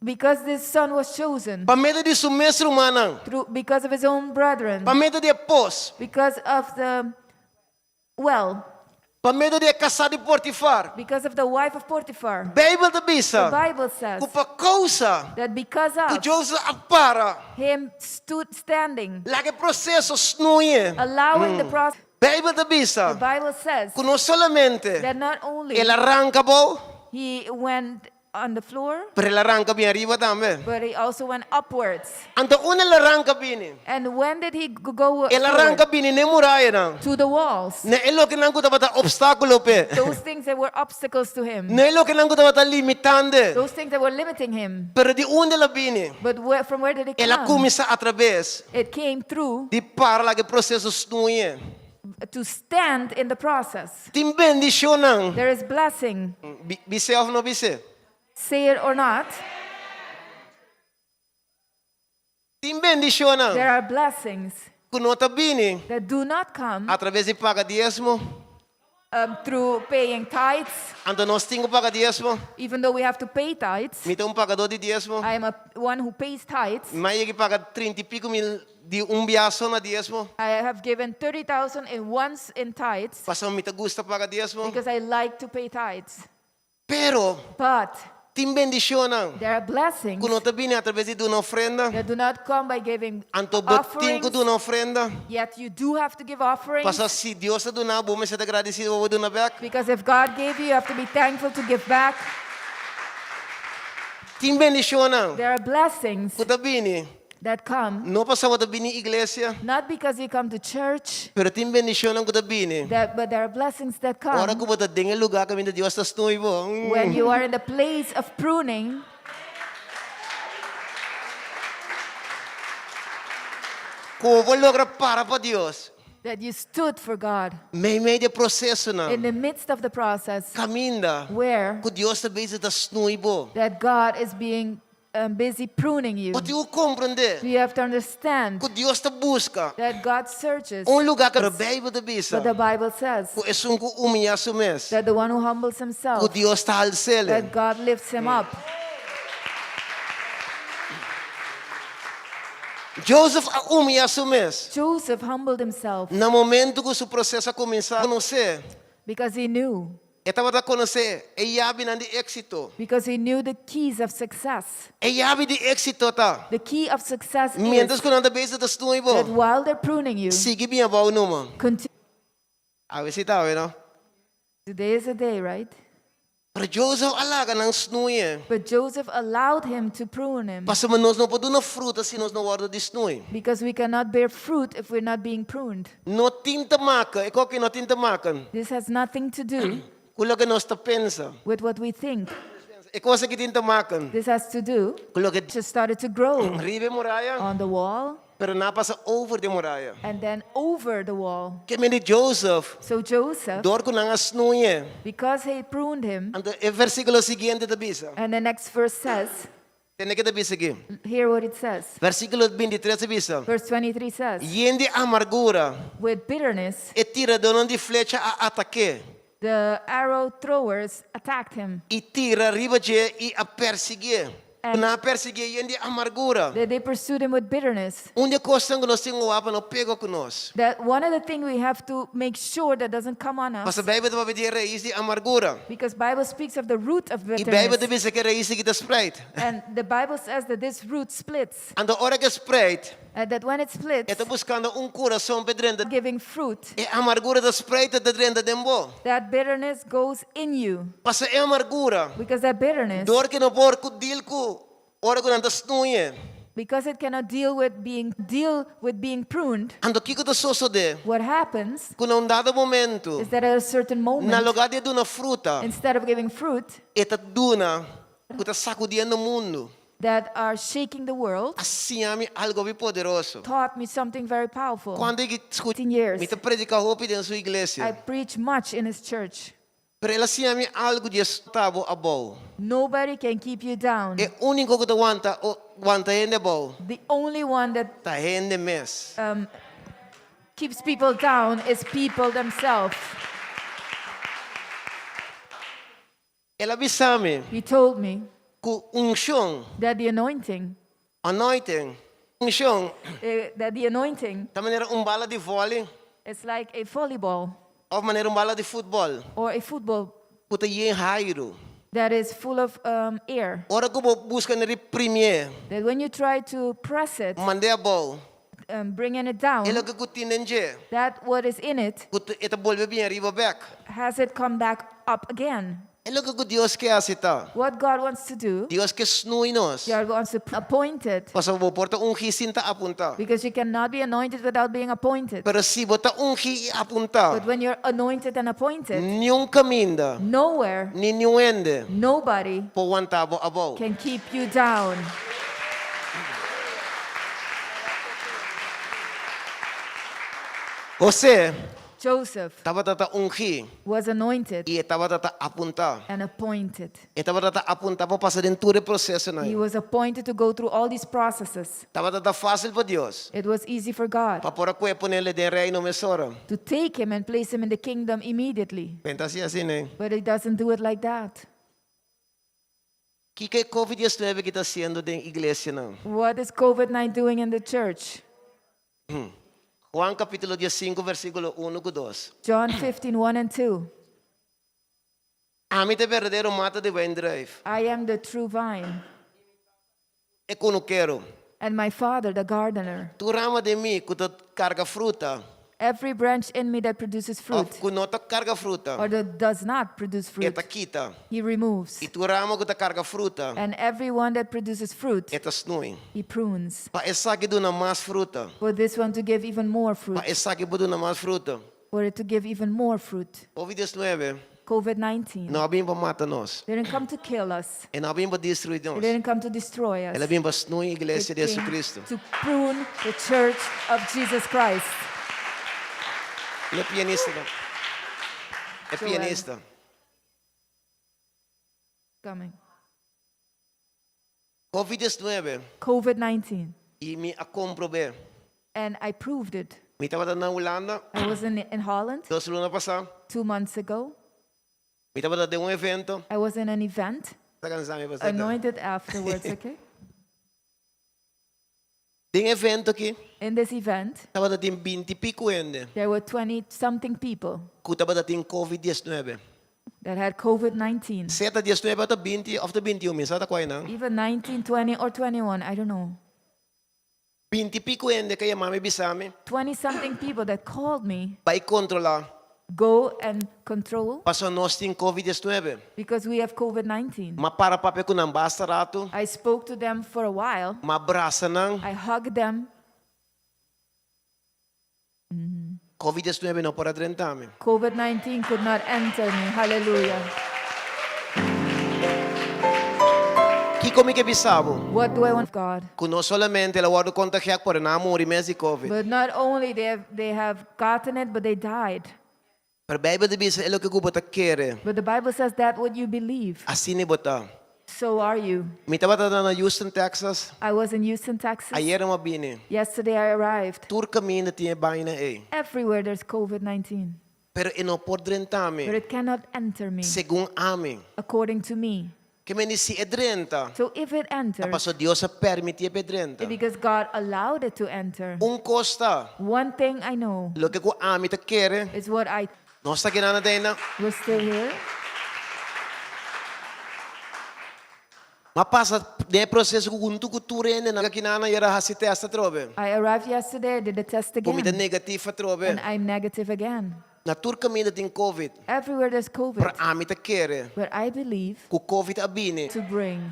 because this son was chosen pa medio di su mes rumannan, through because of his own brethren, pa medio di e pos, because of the Well, Pa medio di e kasá di Potifar. because of the wife of Potiphar. Beibel ta The bisa Bible says ku pa kousa that because ku of Joseph a para, him stood standing, laga e proseso snuie. allowing the process. Beibel ta The bisa Bible says ku no solamente that not only el a ranka abou, he went on the floor, pero el a ranka bin ariba tambe. but he also went upwards. Anto unda el a ranka bini? And when did he go El a forward? ranka bini n'e murayanan. To the walls. Na e lokenan ku tabata opstákulo p'e. Those things that were obstacles to him. Na e lokenan ku tabata limitand'e. Those things that were limiting him. Pero di unda el a bini? But where, from where did it El a come? kuminsá atraves It came through di para laga e proseso snuie. to stand in the process. Tin bendishonnan. There is blessing, Bis'é òf no bis'é? say it or not. Tin bendishonnan There are blessings ku no ta bini that do not come atraves di paga diesmo. through paying tithes, Anto nos tin ku paga diesmo. even though we have to pay tithes. Mi ta un pagadó di diesmo. I am a one who pays tithes. Mi a yega di paga trinta i piko mil di un biaha so na diesmo. I have given 30,000 in once in tithes Pasobra mi ta gusta paga diesmo. because I like to pay tithes. Pero But tin bendishonnan there are blessings ku no ta bini atraves di duna ofrenda. that do not come by giving Anto bo tin ku offerings. duna ofrenda. Yet you do have to give offerings. Pasobra si Dios a duna bo, mester ta gradisido pa bo duna bèk. Because if God gave you, you have to be thankful to give back. Tin bendishonnan There are blessings ku ta bini that come no pasobra bo ta bini iglesia, not because you come to church, pero tin bendishonnan ku ta bini that, but there are blessings that ora come ku bo ta den e lugá kaminda Dios ta snoei bo. when you are in the place of pruning. Ku bo por logra para pa Dios That you stood for God meimei di e prosesonan. in the midst of the process Kaminda where ku Dios ta bezig ta snoei bo. that God is being busy pruning you. Bo tin ku komprendé You have to understand ku Dios ta buska that God searches, un lugá ku Beibel ta bisa but the Bible says ku esun ku humiliá su mes, that the one who humbles ku himself, Dios ta hals'é. that God lifts him up. Joseph a humiliá su mes. Joseph humbled himself Na momento ku su proseso a kuminsá, konosé, because he knew, e tabata konosé e yabinan di éksito. because he knew the keys of success. E yabi di éksito ta, The key of success miéntras is ku nan ta bezig ta snoei bo, that while they're pruning you, sigui bin abou numa. continue. Awe si ta awe, no? Today is a day, right? Pero Joseph a laga nan snoei. But Joseph allowed him to prune him Pasobra nos no por duna fruta si nos no wòrdu di snoei. because we cannot bear fruit if we're not being pruned. No tin te maken, e kos aki no tin te maken This has nothing to do ku loke nos ta pensa. with what we think. E kos aki tin te maken This has to do ku loke just started to grow riba e muraya, on the wall pero nan a pasa over di muraya. and then over the wall. Ke men di Joseph, So Joseph, dor ku nan a snoei. because he pruned him, Anto e versíkulo siguiente ta bisa. and the next verse says, Tende kiko ta bisa aki. hear what it says. Versíkulo 23 ta bisa. Verse 23 says, Yen di amargura, with bitterness, e tiradónan di flecha a atak'é. the arrow throwers attacked him. I tira riba dje i a persiguié. And Nan a persiguié yen di amargura. That they pursued him with bitterness. Un di e kosnan ku nos tin ku wak pa no pega ku nos. That one of the things we have to make sure that doesn't come on us. Pasobra Beibel ta papia di e rais di amargura. Because Bible speaks of the root of I Beibel ta bitterness. bisa ku e rais aki ta spreid. And the Bible says that this root splits. Anto ora ku e spreid, And that when it splits, e ta buskando un kurason pa drenta. giving fruit, E amargura ta spreid ta drenta den bo. that bitterness goes in you. Pasobra e amargura, Because that bitterness, dor ku e no por ku deal ku ora ku nan ta snoei. because it cannot deal with being deal with being pruned, Anto kiko ta sosodé? what happens Ku na un dado momento, is that at a certain na moment, lugá di e duna fruta, instead of giving fruit e ta duna ku ta sakudiendo mundu. that are shaking the world, A siña mi algu hopi poderoso. taught me something very powerful. Kuantu i skucha, 15 years. mi ta prediká hopi den su I iglesia. preach much in his church. Pero el a siña mi algu di ta bo abou. Nobody can keep you down. E úniko ku ta wanta, wanta hende abou, The only one that ta hende mes. keeps people down is people themselves. El a bisa mi He told me ku unshon, that the anointing, anointing, unshon, that the anointing ta manera un bala di vòli is like a volleyball. Òf manera un bala di futbòl. Or a football. Ku ta yen hairu. That is full of air. Ora ku bo buska na reprimié. That when you try to press it. Mand'é abou. Bringing it down. E loke ku tin den dje. That what is in it. Ku e ta bolbe bin ariba bèk. Has it come back up again. E loke ku Dios ke hasi ta. What God wants to do. Dios ke snui nos. God wants to appoint it. Pasobra bo por ta ungí sin ta apuntá. Because you cannot be anointed without being appointed. Pero si bo ta ungí i apuntá. But when you're anointed and appointed. Niun kaminda. Nowhere. Ni niun hende. Nobody. Por wanta bo abou. Can keep you down. José. Joseph. Tabata ta ungí. Was anointed. I e tabata ta apuntá. And appointed. E tabata ta apuntá pa pasa den tur e prosesonan. He was appointed to go through all these processes. Tabata ta fásil pa Dios. It was easy for God. Pa por a kue ponele den reino mesora. To take him and place him in the kingdom immediately. Pero e no ta hasi asina, ne? But he doesn't do it like that. Kiko e Covid 19 aki ta hasiendo den iglesianan? What is Covid 19 doing in the church? Juan capítulo 15 versículo 1 ku 2. John 15, 1 and 2. Ami ta e berdadero mata di wijndruif. I am the true vine. E kunukero. And my father the gardener. Tur rama den mi ku ta karga fruta. Every branch in me that produces fruit. Of ku no ta karga fruta. Or that does not produce fruit. E ta kita. He removes. I tur rama ku ta karga fruta. And every one that produces fruit. E ta snui. He prunes. Pa esaki duna mas fruta. For this one to give even more fruit. Pa esaki por duna mas fruta. For it to give even more fruit. Covid 19. Covid 19. No a bin pa mata nos. Didn't come to kill us. E no a bin pa destruí nos. It didn't come to destroy us. El a bin pa snui iglesia di It came Jesucristo. To prune the church of Jesus Christ. E pianista. E Joel. pianista. Coming. Covid 19. Covid 19. I mi a komprob'é. And I proved it. Mi tabata na Hulanda. I was in, in Holland. Dos luna pasá. Two months ago. Mi tabata den un evento. I was in an event. Ta kansá mi pastor. Anointed afterwards, okay? Den evento aki. In this event. Tabata tin binti piku hende. There were 20 something people. Ku tabata tin Covid 19. That had Covid 19. Sea ta 19 òf ta 20 òf ta 21, mi sa ta kua einan. Even 19, 20 or 21, I don't know. Binti piku hende ku a yama mi bisa mi. 20 something people that called me. Bai kontrolá. Go and control. Pasobra nos tin Covid 19. Because we have Covid 19. M'a para papia ku nan basta ratu. I spoke to them for a while. M'a brasa nan. I hugged them. Covid 19 no por a drenta mi. Covid 19 could not enter me. Hallelujah. Kiko mi ke bisa bo? What do I want God? Ku no solamente el a wòrdu kontagiá pero nan a muri mes di Covid. But not only they have, they have gotten it, but they died. Pero Beibel ta bisa e loke ku bo ta kere. But the Bible says that what you believe. Asina bo ta. So are you. Mi tabata na Houston, Texas. I was in Houston, Texas. Ayera mi a bini. Yesterday I arrived. Tur kaminda tin e baina ei. Everywhere there's COVID-19. Pero e no por drenta mi. But it cannot enter me. Segun ami. According to me. Ke men si e drenta. So if it enters. Ta paso Dios a permitié p'e drenta. It's because God allowed it to enter. Un kos ta. One thing I know. Loke ku ami ta kere. Is what I. Nos ta keda na teina. We're still here. M'a pasa den e proseso ku huntu ku tur hende nan kinan yera hasi test atrobe. I arrived yesterday, I did the test Ku mi ta again. negatief atrobe. And I'm negative again. Na tur kaminda tin covid. Everywhere there's covid. Pero ami ta kere. But I believe. Ku covid a bini. To bring.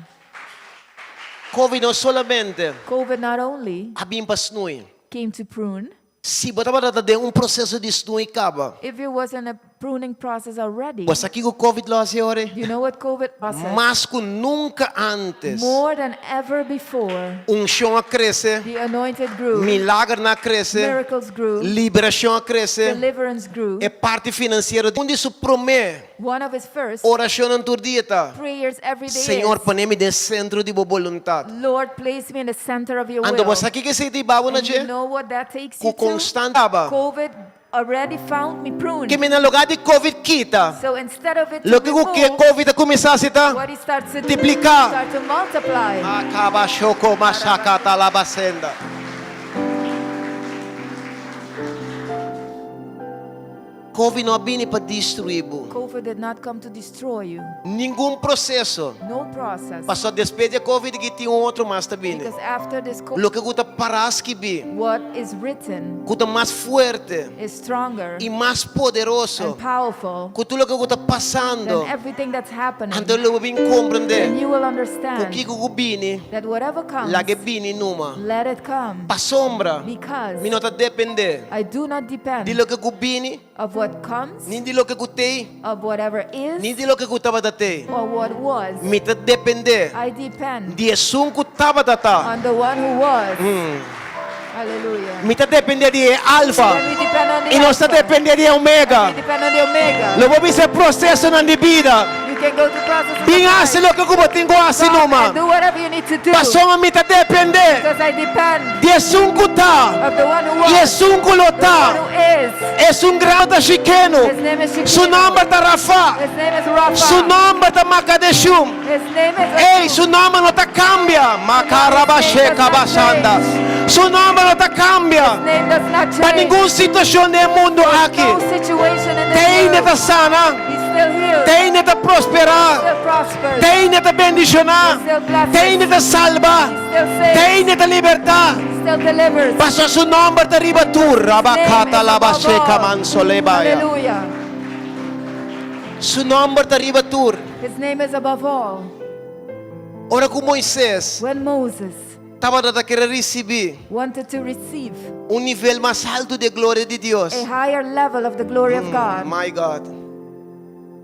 Covid no solamente. Covid not only. A bin pa snui. Came to prune. Si bo tabata den un proseso di snui kaba. If you was in a pruning process already. Bo sa kiko Covid lo hasi ora? You know what Covid process? Mas ku nunka antes. More than ever before. Unshon a krese. The anointed grew. Milagernan a krese. Miracles grew. Liberashon a krese. Deliverance grew. E parti finansiero. Un di su promé. One of his first. Orashonnan tur dia ta. Prayers every day Señor, is. pone mi den sentro di bo boluntat. Lord, place me in the center of your Anto will. bo sa kiko esei ta hiba bo na And you dje? know what that takes Ku you to? konstant aba. Covid already found me pruned. Ke men na lugá di Covid kita. So instead of it to Loke ku ke remove, Covid a kuminsá hasi ta what he starts to do, multipliká. start to multiply. Akaba shoko mashakata labasenda. Covid no a bini pa destruí bo. COVID did not come to destroy you. Ningun proseso. No process. Paso despues di e Covid aki tin un otro mas ta bini. Because after this COVID, Loke ku ta pará skibí, what is written ku ta mas fuerte is stronger i mas poderoso and powerful ku tur loke ku ta pasando. than everything that's happening. Anto lo bo bin komprendé And you will ku understand kiko ku bini, that whatever comes, laga e bini numa. let it come. Pasobra Because mi no ta dependé I do not depend di loke ku bini, of what comes, ni di loke ku t'ei, of whatever ni is, di loke ku tabata t'ei. or what was. Mi ta dependé I depend di esun ku tabata ta. on the one who was. Hallelujah. Mi ta dependé di e Alfa And we depend on the i nos ta Alpha. dependé di e Omega. We depend on the Omega. Lo bo bisa e prosesonan di bida. You can go through processes of Bin hasi life. loke ku bo tin ku hasi Come numa. and do whatever you need to do. Pasobra mi ta dependé Because I depend di esun ku ta of the one who i was, esun ku lo the ta. one who is. Esun grau ta Shikeno. His name is Shikeno. Su nòmber ta Rafa. His name is Rapha. Su nòmber ta Makadeshum. His name is Ey, su nòmber no ta kambia. Makarabashe kabashanda. Su nòmber no ta kambia. His name does not Pa change. ningun situashon den e mundu aki. No situation in this Teine world. ta sana. He still heals. Teine ta prosperá. Still prospers. Teine ta bendishoná. Teine ta salba. Still saves. Teine ta libertá. Still delivers. Pasobra su nòmber ta riba tur. Rabakata labashe kamansolebaya. Hallelujah. Su nòmber ta riba tur. His name is above all. Ora ku Moises When Moses tabata ta kere risibí wanted to receive un nivel mas haltu di e gloria di Dios. a higher level of the glory of God, My God.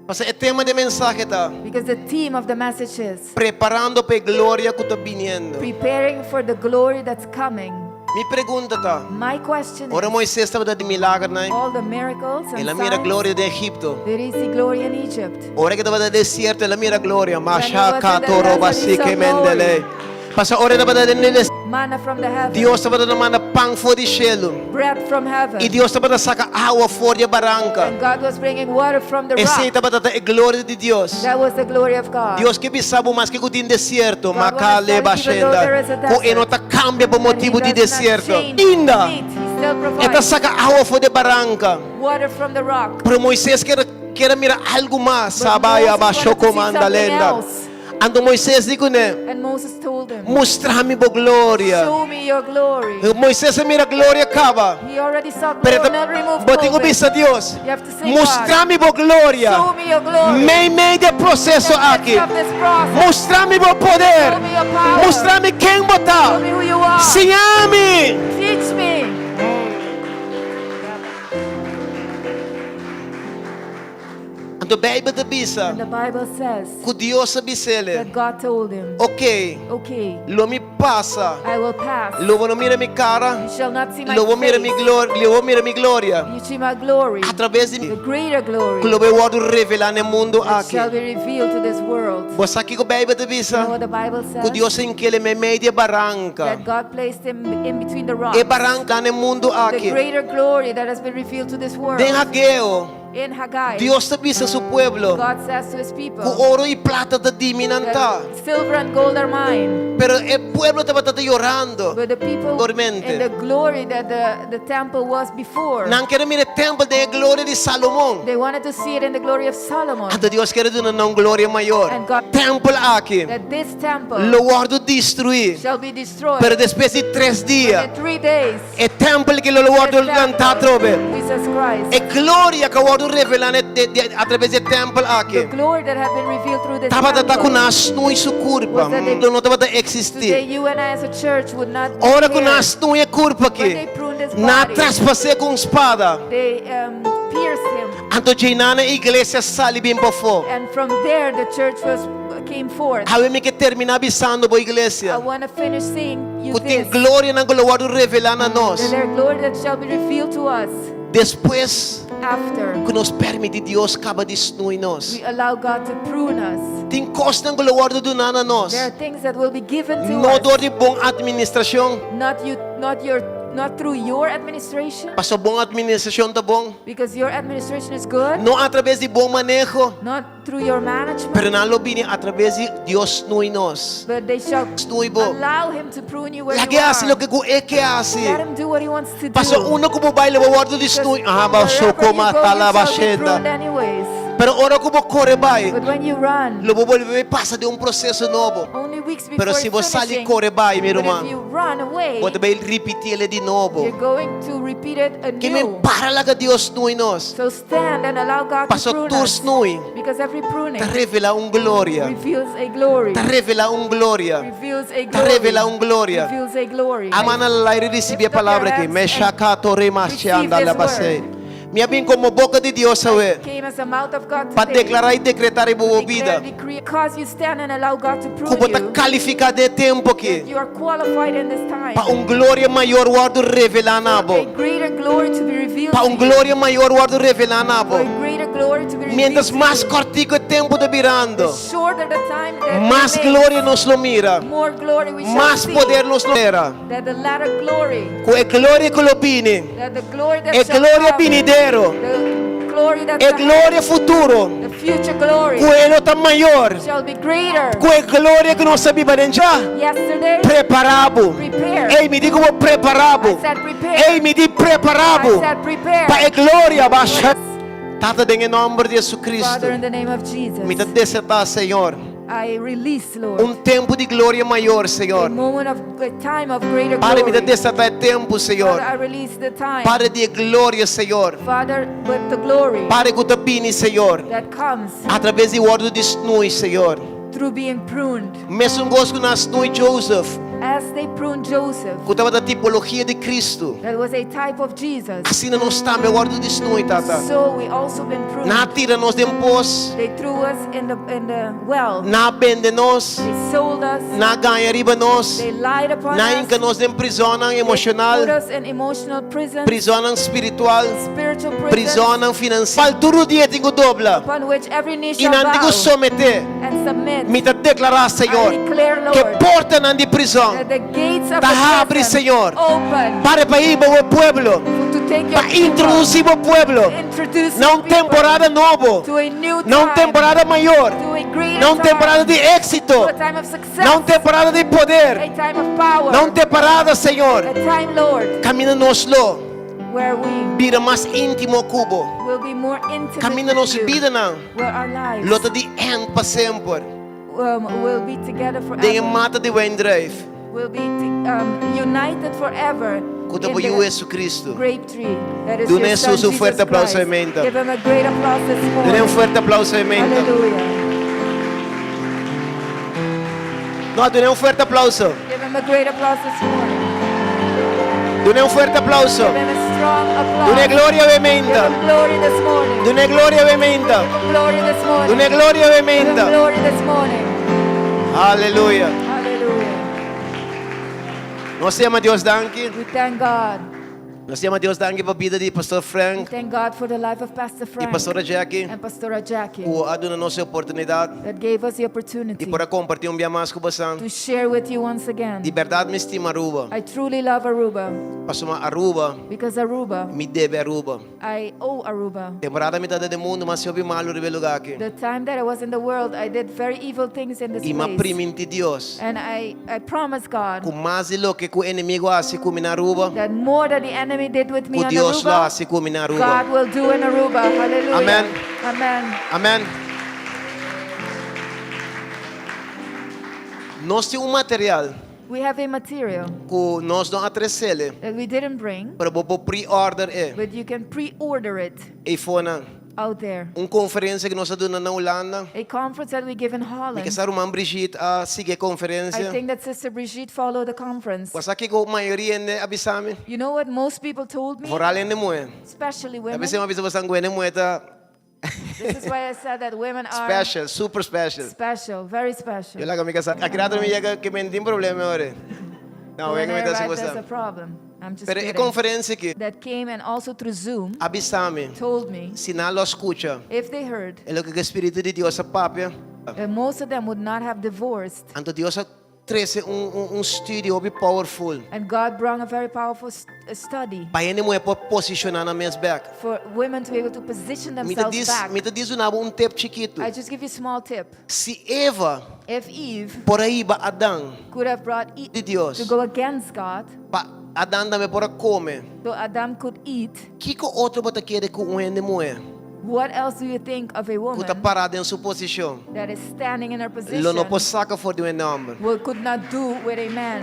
Pasobra e tema di e mensahe ta because the theme of the message is preparando pa e gloria ku ta biniendo. preparing for the glory that's coming. Mi pregunta ta, My question ora is, Moises tabata di milagernan, all the miracles and el a mira signs, gloria di Egipto. did he see glory in Egypt? Ora ku tabata desierto, el a mira gloria. was in the Mashaka toroba desert, he saw sike mendele. glory. Pasobra ora tabata den desierto, Manna from the heaven, Dios tabata manda pan for di shelu. bread from heaven, I Dios tabata saka awa for di baranka. and God was bringing water from the Esei rock. tabata e gloria di Dios. That was the glory of God. Dios ke bisa bo maske ku tin desierto, God wants makale to tell you, even though bashenda, there is a ku e no desert, ta kambia pa And he motibu di does not desierto. change Inda, meat, he still e ta provides saka awa for di baranka. water from the rock. Pero Moises ker ker a mira algu mas. But Sabaya Moses wanted to bashoko see something mandalenda. else. Anto Moises di kuné, And Moses told him, Mustra mi bo gloria. Show me your glory. Moises a mira gloria kaba. He already saw Pero glory, not remove bo tin ku COVID. bisa Dios, You have to say, Mustra God, mi bo gloria. Show me your glory. Mei mei di e proseso In the midst aki. of this process, Mustra mi bo poder. Show me your power. Mustra mi ken bo ta. Show me who you are. Siña mi. Teach me. Anto Beibel ta bisa And the Bible says ku Dios a bis'ele, that God told him, Ok, Okay, lo mi pasa, I will pass. lo bo no mira mi kara, You shall not see my lo bo mira mi face. gloria, lo bo mira mi gloria You see my glory, a traves di the mi, greater glory ku lo bai wòrdu revelá na e mundu that aki. shall be revealed to this world. Bo sa kiko Beibel ta You know bisa? what the Bible Ku says? Dios a hink'é meimei di e baranka. That God placed him in between the rocks. E baranka na e mundu The aki. greater glory that has been revealed to this world. Den Hageo, In Haggai, Dios ta bisa su pueblo God says to his people ku oro i plata ta di mi nan ta. that silver and gold are mine. Pero e pueblo tabata ta yorando. But the people Dormente. in the glory that the, the temple was before, Nan ker a mira e tempel den e gloria di Salomon. they wanted to see it in the glory of Solomon. Anto Dios ker a duna nan un gloria mayor. And God- Tempel aki That this temple lo wòrdu destruí. shall be destroyed Pero despues di tres dia, in three days. e tempel aki lo wòrdu This lantá temple, atrobe. Jesus Christ. E gloria ku a wòrdu revelá atraves di e tèmpel The aki. glory that had been revealed through this Tabata ta ku temple. nan a snui su kurpa. Was that they- Lo no tabata eksistí. Today you and I as a church would not be Ora ku here. nan a snui e kurpa aki, When they pruned his nan a body. traspas'é ku un spada. They um, pierced him. Anto djeinan e iglesia a sali bin pafó. And from there the church was came forth. Awe mi ke terminá bisando bo I iglesia want to finish saying you ku tin this. glorianan ku lo wòrdu revelá na nos. That there glory that shall be revealed to us Despues after ku nos permití Dios kaba di snui nos. we allow God to prune us. Tin kosnan ku lo wòrdu duná na nos. There are things that will be given to No us. dor di bon administrashon. Not you, not your, Not through your administration, Paso bon administrashon ta bon. because your administration is good. No atraves di bon maneho. Not through your management. Pero nan lo bini atraves di Dios snui nos. But they shall Snui bo. allow him to prune you where you Lag'é hasi are. loke ku e ke hasi. Let him do what he wants to do. Paso unda ku bo bai lo bo wòrdu di Because snui. Ah, ba wherever soko you go, you mata la shall be pruned bashenda. anyways. Pero ora ku bo kore bai, But when you run, lo bo bolbe pasa den un proseso nobo. only weeks before Pero si bo sali finishing, kore bai, mi but ruman, if you run away, bo ta bai ripitié di nobo. you're going to repeat it Ke men anew. para laga Dios snui nos. So stand and allow God to Paso prune tur us. snui Because every pruning ta revelá un gloria. reveals a glory. Ta revelá un gloria. Reveals a Ta glory. revelá un gloria. Reveals a glory. A man na laire risibí e Lift up your palabra aki. hands Me and shakato rema receive shanda this la base. word. Mi a bin komo boka di Dios awe. Came as a mouth of God Pa today. deklará i dekretá riba bo Declare, bida. decree, Because you stand and allow God to Ku prune bo ta you. kalifiká den e tempu That aki. you are qualified in this time. Pa un gloria mayor wòrdu revelá na For a bo. greater glory to be revealed Pa to un you. gloria mayor wòrdu revelá na For bo. a greater glory to be revealed Miéntras to mas you. kòrtiku e tempu ta birando, The shorter the time that mas remains, gloria nos lo mira. more glory we shall Mas see. poder nos lo mira. That the latter glory, Ku e gloria ku lo bini. that the glory that E shall gloria come, binidero. the glory that E shall gloria futuro. the future glory Ku e lo ta mayor. shall be greater. Ku e gloria ku nos a biba aden ya. Yesterday, Prepará bo. Prepare. Ei, mi di ku bo prepará bo. I said prepare. Ei, mi di prepará bo. I said prepare. Pa e gloria basha. Tata, den e nòmber di Jesucristo. Father, in the name of Jesus, Mi ta desatá, Señor. I release, Lord, Un tempu di gloria mayor, a Señor. moment of a time of greater Padre, mi ta glory. desatá e tempu, Señor. Father, I release the time. Padre di e gloria, Señor. Father, with the glory Padre ku ta bini, Señor. that comes Atraves di wòrdu di snui, Señor. through being pruned. Mesun kos ku nan a snui Joseph. As they pruned Joseph, Ku tabata tipologia di Cristo. that was a type of Jesus. Asina nos tambe a wòrdu di snui, Tata. So we also been pruned. Nan a tira nos den pos. They threw us in the in the well. Nan a bende nos. They sold us. Nan a gaña riba nos. They lied upon Nan a us. hinka nos den prizonnan They put emoshonal, us in emotional prison, prizonnan spiritual, spiritual prison, prizonnan finansial. Tur rudia tin ku dobla upon which every knee i shall nan tin bow ku someté. and submit. Mi ta deklará, Señor, I declare, ku Lord, portanan di prizòn that the gates of ta the habri, prison Señor. open Pare pa hiba bo pueblo, to take your pa people, introdusí bo pueblo introduce na your un people temporada nobo, to a new na un time, temporada mayor, to a greater na un temporada time, di éksito, to a time of success, na un temporada di poder, a time of power, na un temporada, Señor, a time, Lord, kaminda nos lo where we bira mas íntimo ku bo. will be more intimate Kaminda with nos you, bidanan where our lives lo ta di end pa semper. um, will be together Den e forever, mata di wijndruif will be um, united forever ku ta in bo the Yu Jesucristo. grape tree that is Duna your son, Jesus un Jesus fuerte aplauso Christ. di menta. Give him a great applause this Duna un morning. fuerte aplauso di menta. Hallelujah. No, duna un fuerte aplauso. Give him a great applause this morning. Duna un fuerte aplauso. Give him a strong applause. Duna gloria Give menta. him glory this morning. Duna gloria menta. Give him glory this morning. Duna gloria Give him menta. glory this morning. Aleluya. Hallelujah. Nos ta yama Dios danki. We thank God. Nos ta yama Dios danki pa bida di Pastor We Frank thank God for the life of Pastor i Frank Pastora Jackie and Pastora Jackie ku a duna nos e oportunidat that gave us the di opportunity por a kompartí un bia mas ku boso. to share with you once again. Di bèrdat mi stima Aruba. I truly love Aruba Pasobra Aruba, because Aruba, mi debe Aruba. I owe Aruba. Temporada mi tabata den mundu, m'a hasi hopi malu riba e lugá aki. The time that I was in the world, I did very evil things in this I m'a place. primintí Dios And I, I promised God ku mas di loke ku enemigu a hasi ku mi na Aruba, that more than the enemy did with me ku on Dios lo Aruba, hasi ku mi na Aruba. God will do in Aruba. Hallelujah. Amen. Amen. Amen. Nos tin un material We have a material ku nos no a tres'é, that we didn't bring, pero bo por pre-order e. but you can pre-order it Eifonan. out there. Un konferensia ku nos a duna na Hulanda. A conference that we give in Mi Holland. ke sa ruman Brigitte a sigui e I konferensia. think that Sister Brigitte followed the conference. Bo sa kiko mayoria hende a bisa mi? You know what most people told me? Vooral hende muhé. Especially A women. bes mi a bisa boso ku hende muhé ta This is why I said that women are special, super special. special, very special. Yo laga mi kasá. Aki rato mi yega ke men tin problema ora. No, When wega I mi ta arrive, hasi there's a boso. problem. I'm just Pero e kidding. konferensia aki That came and also through Zoom a bisa mi told me si nan lo skucha if they heard e loke ku Spiritu di Dios a papia, that most of them would not have divorced anto Dios a trese un un un studio hopi powerful. And God brought a very powerful study. Pa hende muhé por posishoná nan mes bèk. For women to be able to position Mi ta themselves dis back. mi ta dis duna bo un tip chikitu. I just give you a small tip. Si Eva If Eve por a hiba Adan could have brought E di Dios to go against God, pa Adan tambe por a kome, so Adam could eat, kiko otro bo ta kere ku un hende muhé what else do you think of a ku ta woman pará den su posishon that is standing in her lo no position por saka for di un hende hòmber? will could not do with a man?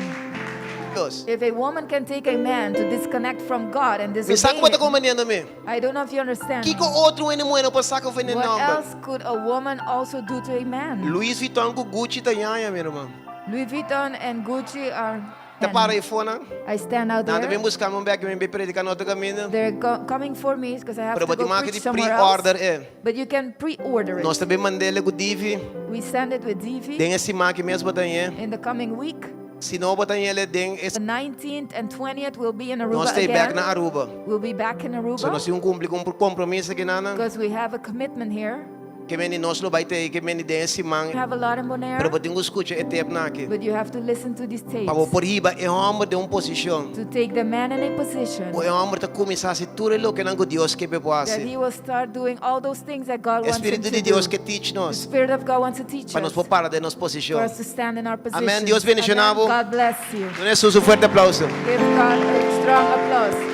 Dios. If a woman can take a man to disconnect from God and Mi sa disobey ku bo ta him, komprendiendo mi. I don't know if you understand. Kiko otro hende muhé no por saka for di un hende What hòmber? else could a woman also do to a man? Louis Vuitton ku Gucci ta ñaña, mi ruman. Louis Vuitton and Gucci are. Ta para ei fonan. I stand out Nan ta there. bin buska mi un bek, mi bin prediká na otro kaminda. They're coming for me because I have Pero to bo tin go maki preach di somewhere pre-order else. e. But you can pre-order it. Nos ta bin mand'é ku Divi. We send it with Divi Den e siman aki mes bo ta hañ'é. in the coming week. Si no bo ta hañ'é den e The 19th and 20th we'll be in Aruba Nos ta bek again. na Aruba. We'll be back in So Aruba nos tin un kumpli ku un kompromiso aki nan. because we have a commitment here. Ke meni nos lo bai te ke meni den e siman. We have a lot in Bonaire, Pero bo tin ku skucha e tepnan aki. but you have to listen to these tapes Pa bo por hiba e hòmber den un posishon. to take the man in a position Ku e hòmber ta kuminsá hasi tur e lokenan ku Dios ke p'e por that hasi. he will start doing all those things that God E wants him Spiritu to di Dios do. ke teach The nos. Spirit of God wants to teach Pa nos us por para den nos for posishon. us to stand in our position. Amén. Dios bendiciona bo. God bless you. Duna Hesus un fuerte aplauso. Give God a strong applause.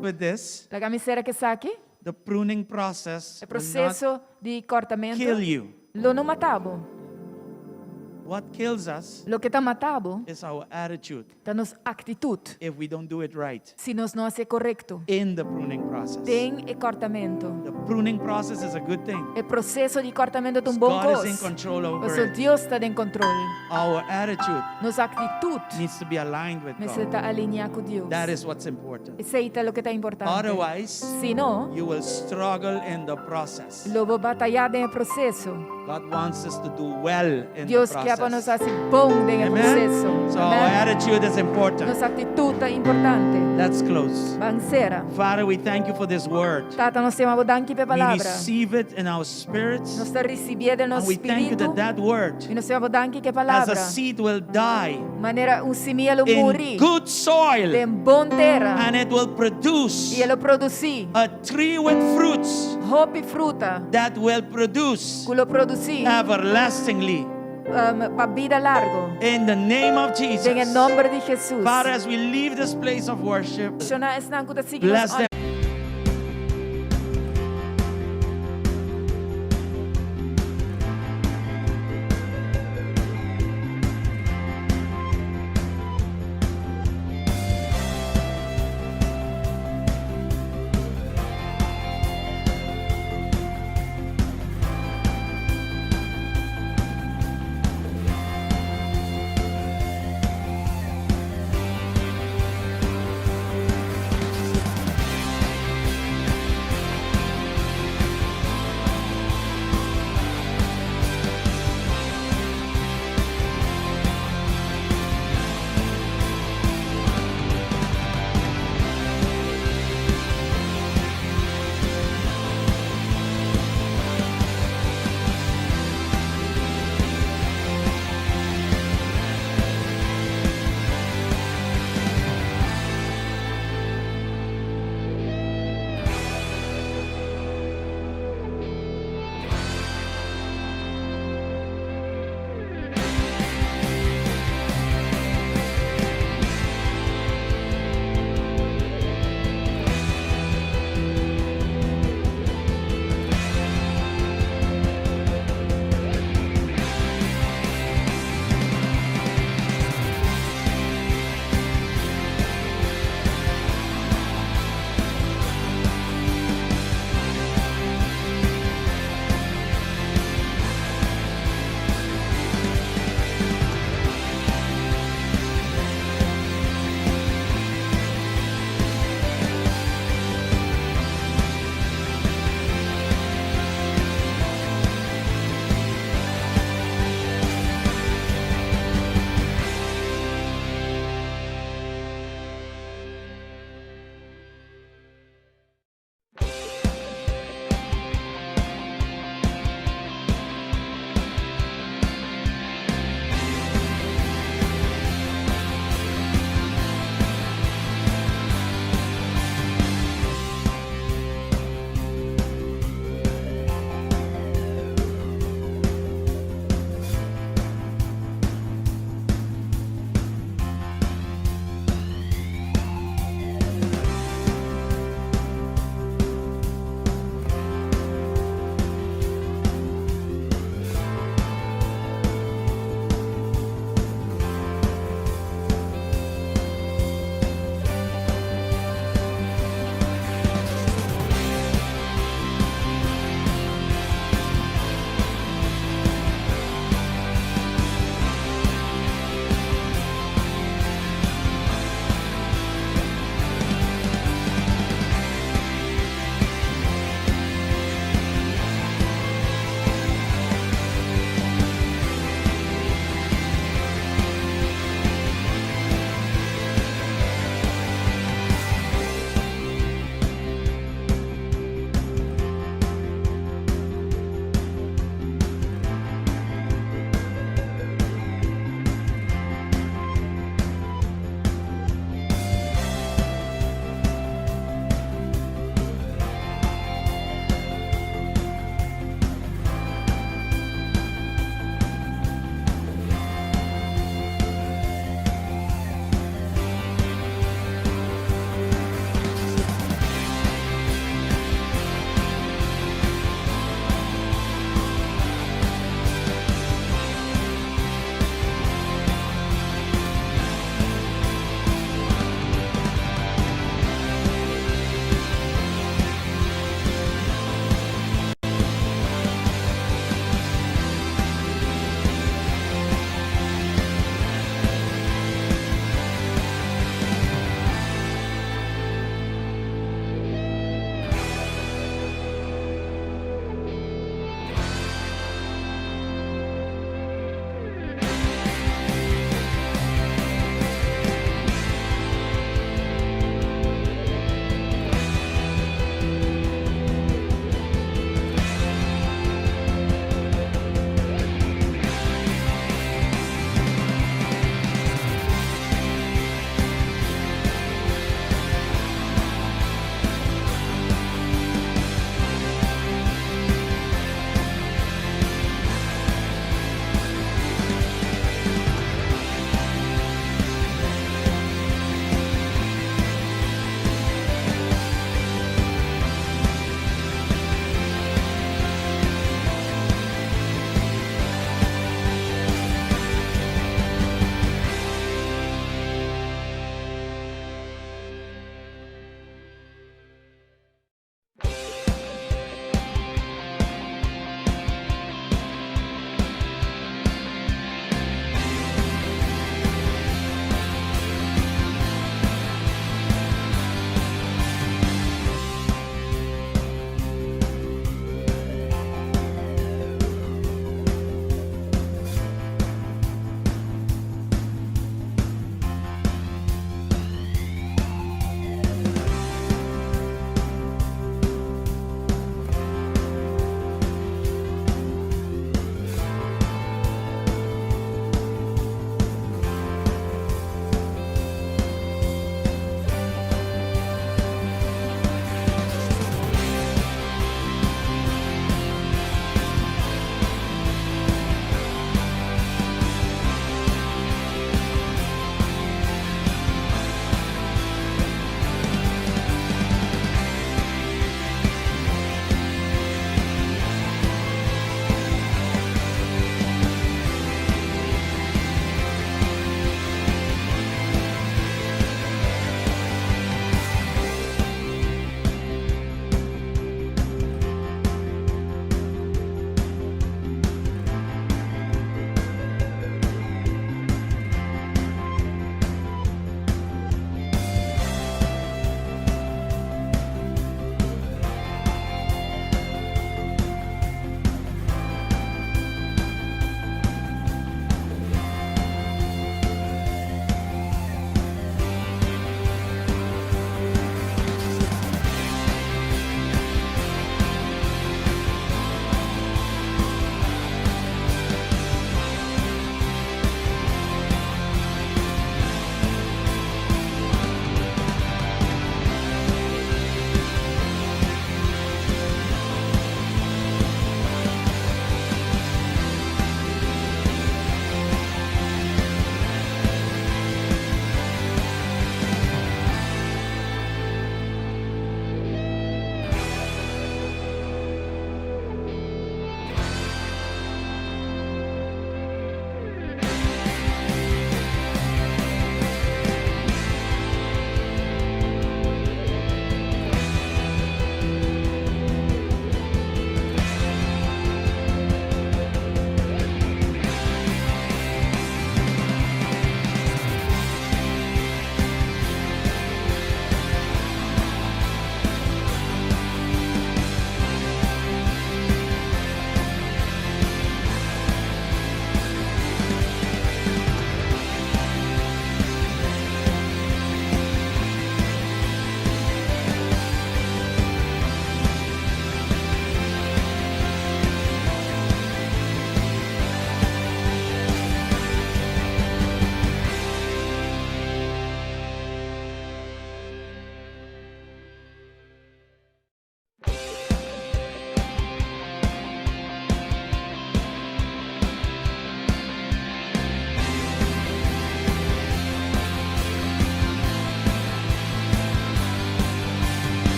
With this, Laga mi sera ku esaki, the pruning process e will not proseso di kòrtamentu kill you. lo no mata bo. What kills us Loke ta mata bo is our attitude ta nos aktitut. if we don't do it right Si nos no hasié korekto in the pruning process. den e kòrtamentu. The pruning process is a good thing. E proseso di kòrtamentu ta un bon God is in kos. control over Pasobra it. Dios ta den kontrol. Our attitude Nos aktitut needs to be aligned with mester God. ta alineá ku Dios. That is what's important. Esei ta loke ta importante. Otherwise, Si no, you will struggle in the process. lo bo batayá den e proseso. God wants us to do well in the Dios ke pa nos process. hasi bon den e Amen. proseso. So our Amen. attitude is important. Nos aktitut ta importante. Let's close. Ban sera. Father, we thank you for this word. Tata, nos ta yama bo danki pa e We palabra. receive it in our spirits. Nos ta risibié den nos And we thank you spiritu. that that word, I nos ta yama bo danki ku e as a palabra, seed, will die manera un simia lo in muri good soil den bon tera and it will produce i e lo produsí a tree with fruits hopi fruta that will produce ku lo produsí everlastingly. um, pa bida largu. In the name of Den e Jesus. nòmber di Jesus. Father, as we leave this place of worship, Bendishoná esnan ku ta sigui bless nos them.